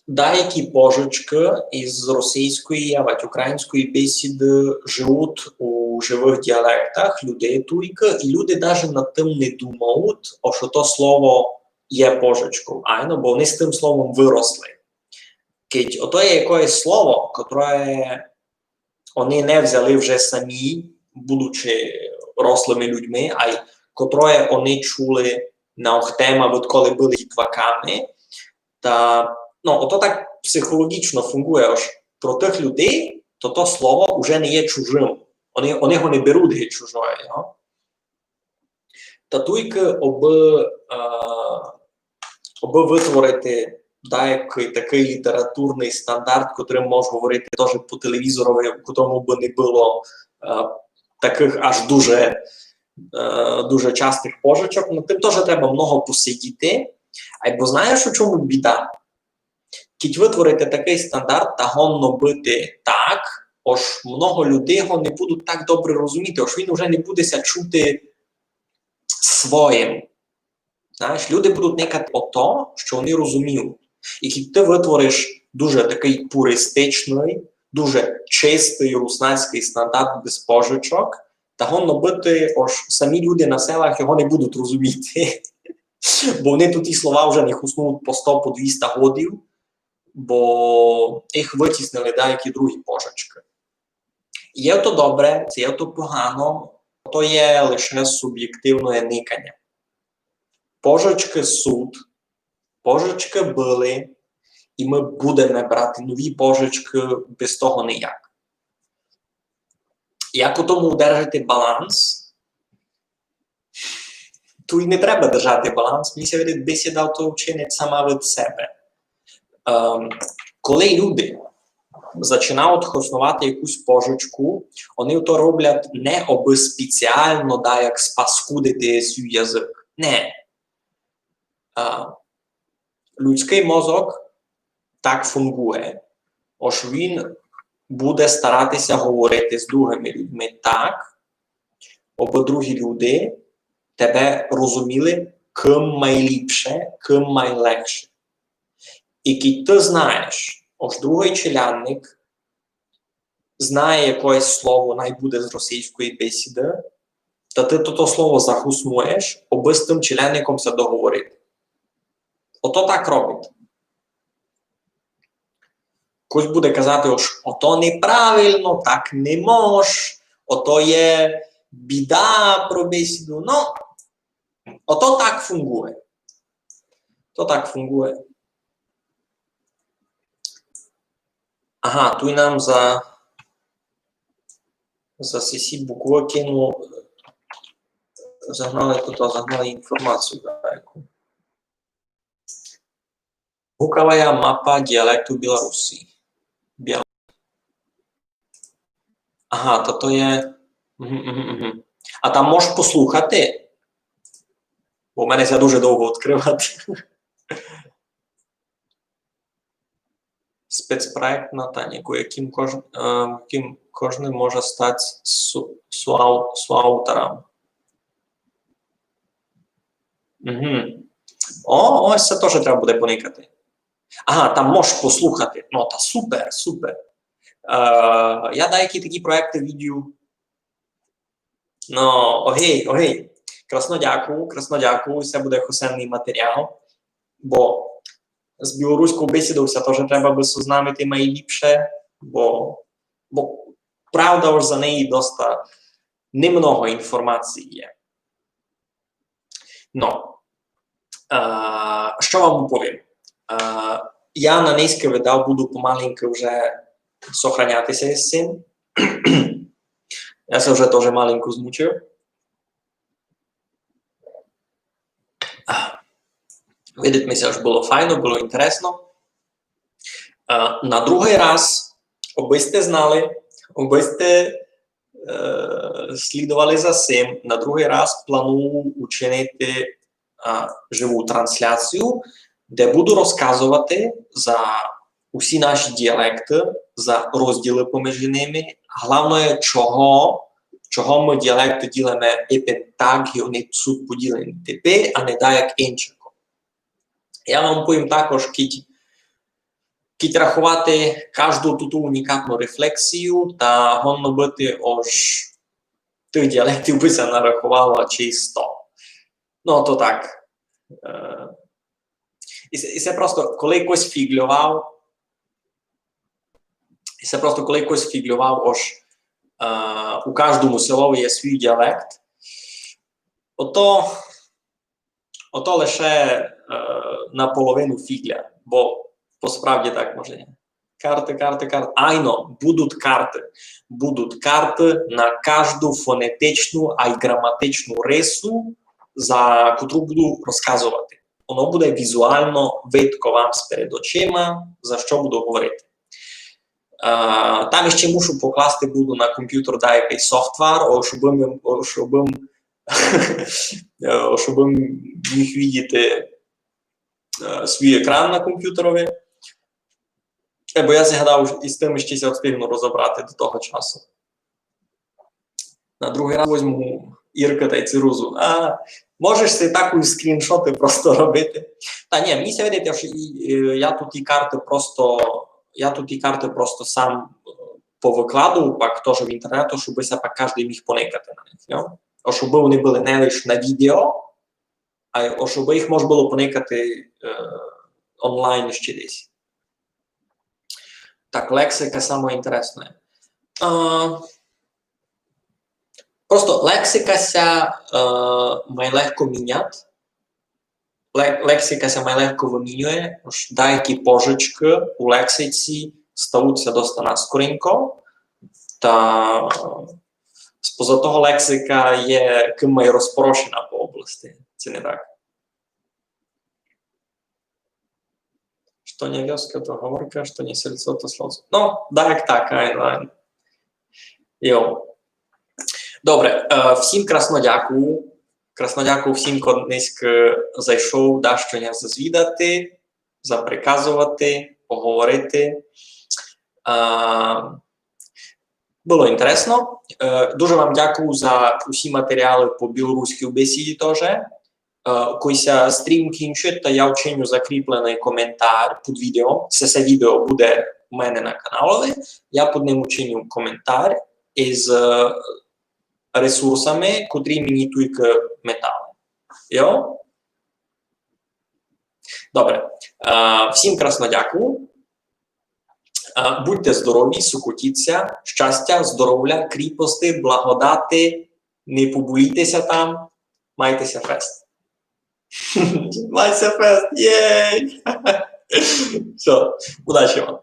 Даякі пожичкы із російської, авадь української бесіды живуть у живых діалектах людей туйкы, і люди даже над тым не думають, о, што то слово є пожичков, айно, бо они з тым словом выросли. Кідь ото є якоєсь слово, котроє они не взяли вже самі, будучи рослыми людьми, ай котроє они чули наухтема, відколи были дітваками. Та, ну, ото так психологічно фунґує, ож про тых людей то, то слово уже не є чужым. Они, они го не беруть ги чужоє, ну. Та туйкы, обы, е, обы вытворити даякый такый літературный стандарт, котрым мож говорити тоже по телевізорови, у котрому бы не было, е, такых аж дуже, е, дуже частых пожичок. Ну, тым тоже треба много посидіти. Айбо знаєш, у чому біда? Кідь вытворити такый стандарт, та годно быти так, ож много людей го не будуть так добре розуміти, ож він уже не буде ся чути своїм. Знаєш, люди будуть никати ото, што они розуміють. І кідь ты вытвориш дуже такый пуристичный, дуже чистый руснацькый стандарт без пожичок, та годно быти, ож самі люди на селах його не будуть розуміти. Бо они туй ті слова вже не хоснують по сто, по двіста годів, бо їх вытіснили даякі другі пожичкы. Є то добре, ци є то погано, то є лише субєктивноє никаня. Пожичкы суть, пожичкы были, і мы будеме брати нові пожичкы, без того ніяк. Як у тому удержати баланс? Туй не треба держати баланс, мені ся видить, бесіда то вчинить сама від себе. Ем, коли люди зачинають хосновати якусь пожичку, они то роблять не обы спеціално даяк спаскудити свій язык. Не. А, людськый мозок так фунґує, ож він буде старати ся говорити з другыми людьми так, обы другі люди тебе розуміли кым майліпше, кым майлегше. І кідь ты знаєш, ож другый челядник знає якоєсь слово, най буде з російської бесіды, Та ты тото слово захуснуєш, обы з тым челядником ся договорити. Ото так робить. Хтось буде казати, ож ото неправильно, так не мож, ото є біда про бесіду. Но, ото так фунґує. То так фунґує. Ага, туй нам за, за сесі буквы кинув, загнали туй, загнали інформацію даяку. Гукавая мапа діалекту Білорусі. Біла-, ага, то то є. Мгм, мгм, мгм. А там можеш послухати? Бо в мене ся дуже довго відкривати. Спецпроект на Таніку, яким кож-, е, яким кожен може стати су-, суав-, суавтором. Угу. О, ось це теж треба буде поникати. Ага, там можеш послухати. Ну, та супер, супер. Е, я деякі такі проекти видів. Ну, огей, огей. Красно дякую, красно дякую. Це буде хосенний матеріал. Бо з білоруською бесідою ся теж треба бы сознамити майліпше, бо, бо правда, ож за неї доста немного інформації є. Но, е, што вам повім? Е, я на нынька видав, буду помаленьку вже сохраняти ся з цим. Я ся вже тоже маленько змучив. Видить ми ся, ож было файно, было інтересно. Е, на другый раз, обы сьте знали, обы сьте е, слідовали за сим, на другый раз планую учинити, а, живу трансляцію, де буду розказовати за усі наші діалекты, за розділы поміж ними, а главноє, чого, чого мы діалекты ділиме ипен так, як они суть поділені тепер, а не даяк инчако. Я вам повім також, кідь, кідь раховати кажду туту унікатну рефлексію, та годно быти, ож тых діалектів бы ся нараховало чись сто. Ну, то так. Е, і се, і се просто, коли хтось фіґльовав, і се просто, коли хтось фіґльовав, ож, е, у каждому селови є свій діалект, ото, ото лише, е, наполовину фіґля, бо по справді так може є. Карты, карты, карты. Айно, будуть карты. Будуть карты на кажду фонетичну, а й граматичну рису, за котру буду розказовати. Воно буде візуално видко вам перед очима, за што буду говорити. Е, там іщи мушу покласти буду на компютер даякый софтвар, о, щоб им, о, щоб им, е, щоб им міг видіти, е, свій екран на компютерови. Е, бо я си гадав, із тым іщи ся встигну розобрати до того часу. На другый раз возьму Ірка тай цирузу. А, можеш си таку скріншоты просто робити. Та ні, мені ся видить, ож і, е, я тут і карты просто, я тут і карты просто сам, е, повыкладу, пак тоже в інтернету, щоб ся пак каждый міг поникати на них, йо? О, щоб вони были не лиш на відео, а й о, щоб їх мож было поникати, е, онлайн іщи десь. Так, лексика саме інтересне. А, просто лексика ся, е, май легко мінят. Ле-, лексика ся май легко вымінює, ож даякі пожичкы у лексиці стають ся доста наскоренько. Та, е, споза того лексика є кым май розпорошена по области. Ци не так? Што не вёска, то гаворка, што не сельцо, то словцо. Ну, даяк так, айно, айно. Йо. Добре, е, всім красно дякую. Красно дякую всім, хто днеська зайшов, дашто ня зазвідати, заприказовати, поговорити. Е, было інтересно. Е, дуже вам дякую за усі матеріалы по білоруській бесіді тоже. Е, кой ся стрім кінчить, та я вчиню закріпленый коментар під відео. Се, се відео буде у мене на каналови. Я під ним учиню коментар із, е, ресурсами, котрі мені туйкы метали. Йо? Добре. Е, всім красно дякую. Е, будьте здорові, сокотіться, щастя, здоровля, кріпости, благодати, не поболіться там, майте ся фест. Майте ся фест, єй! Всьо, удачі вам.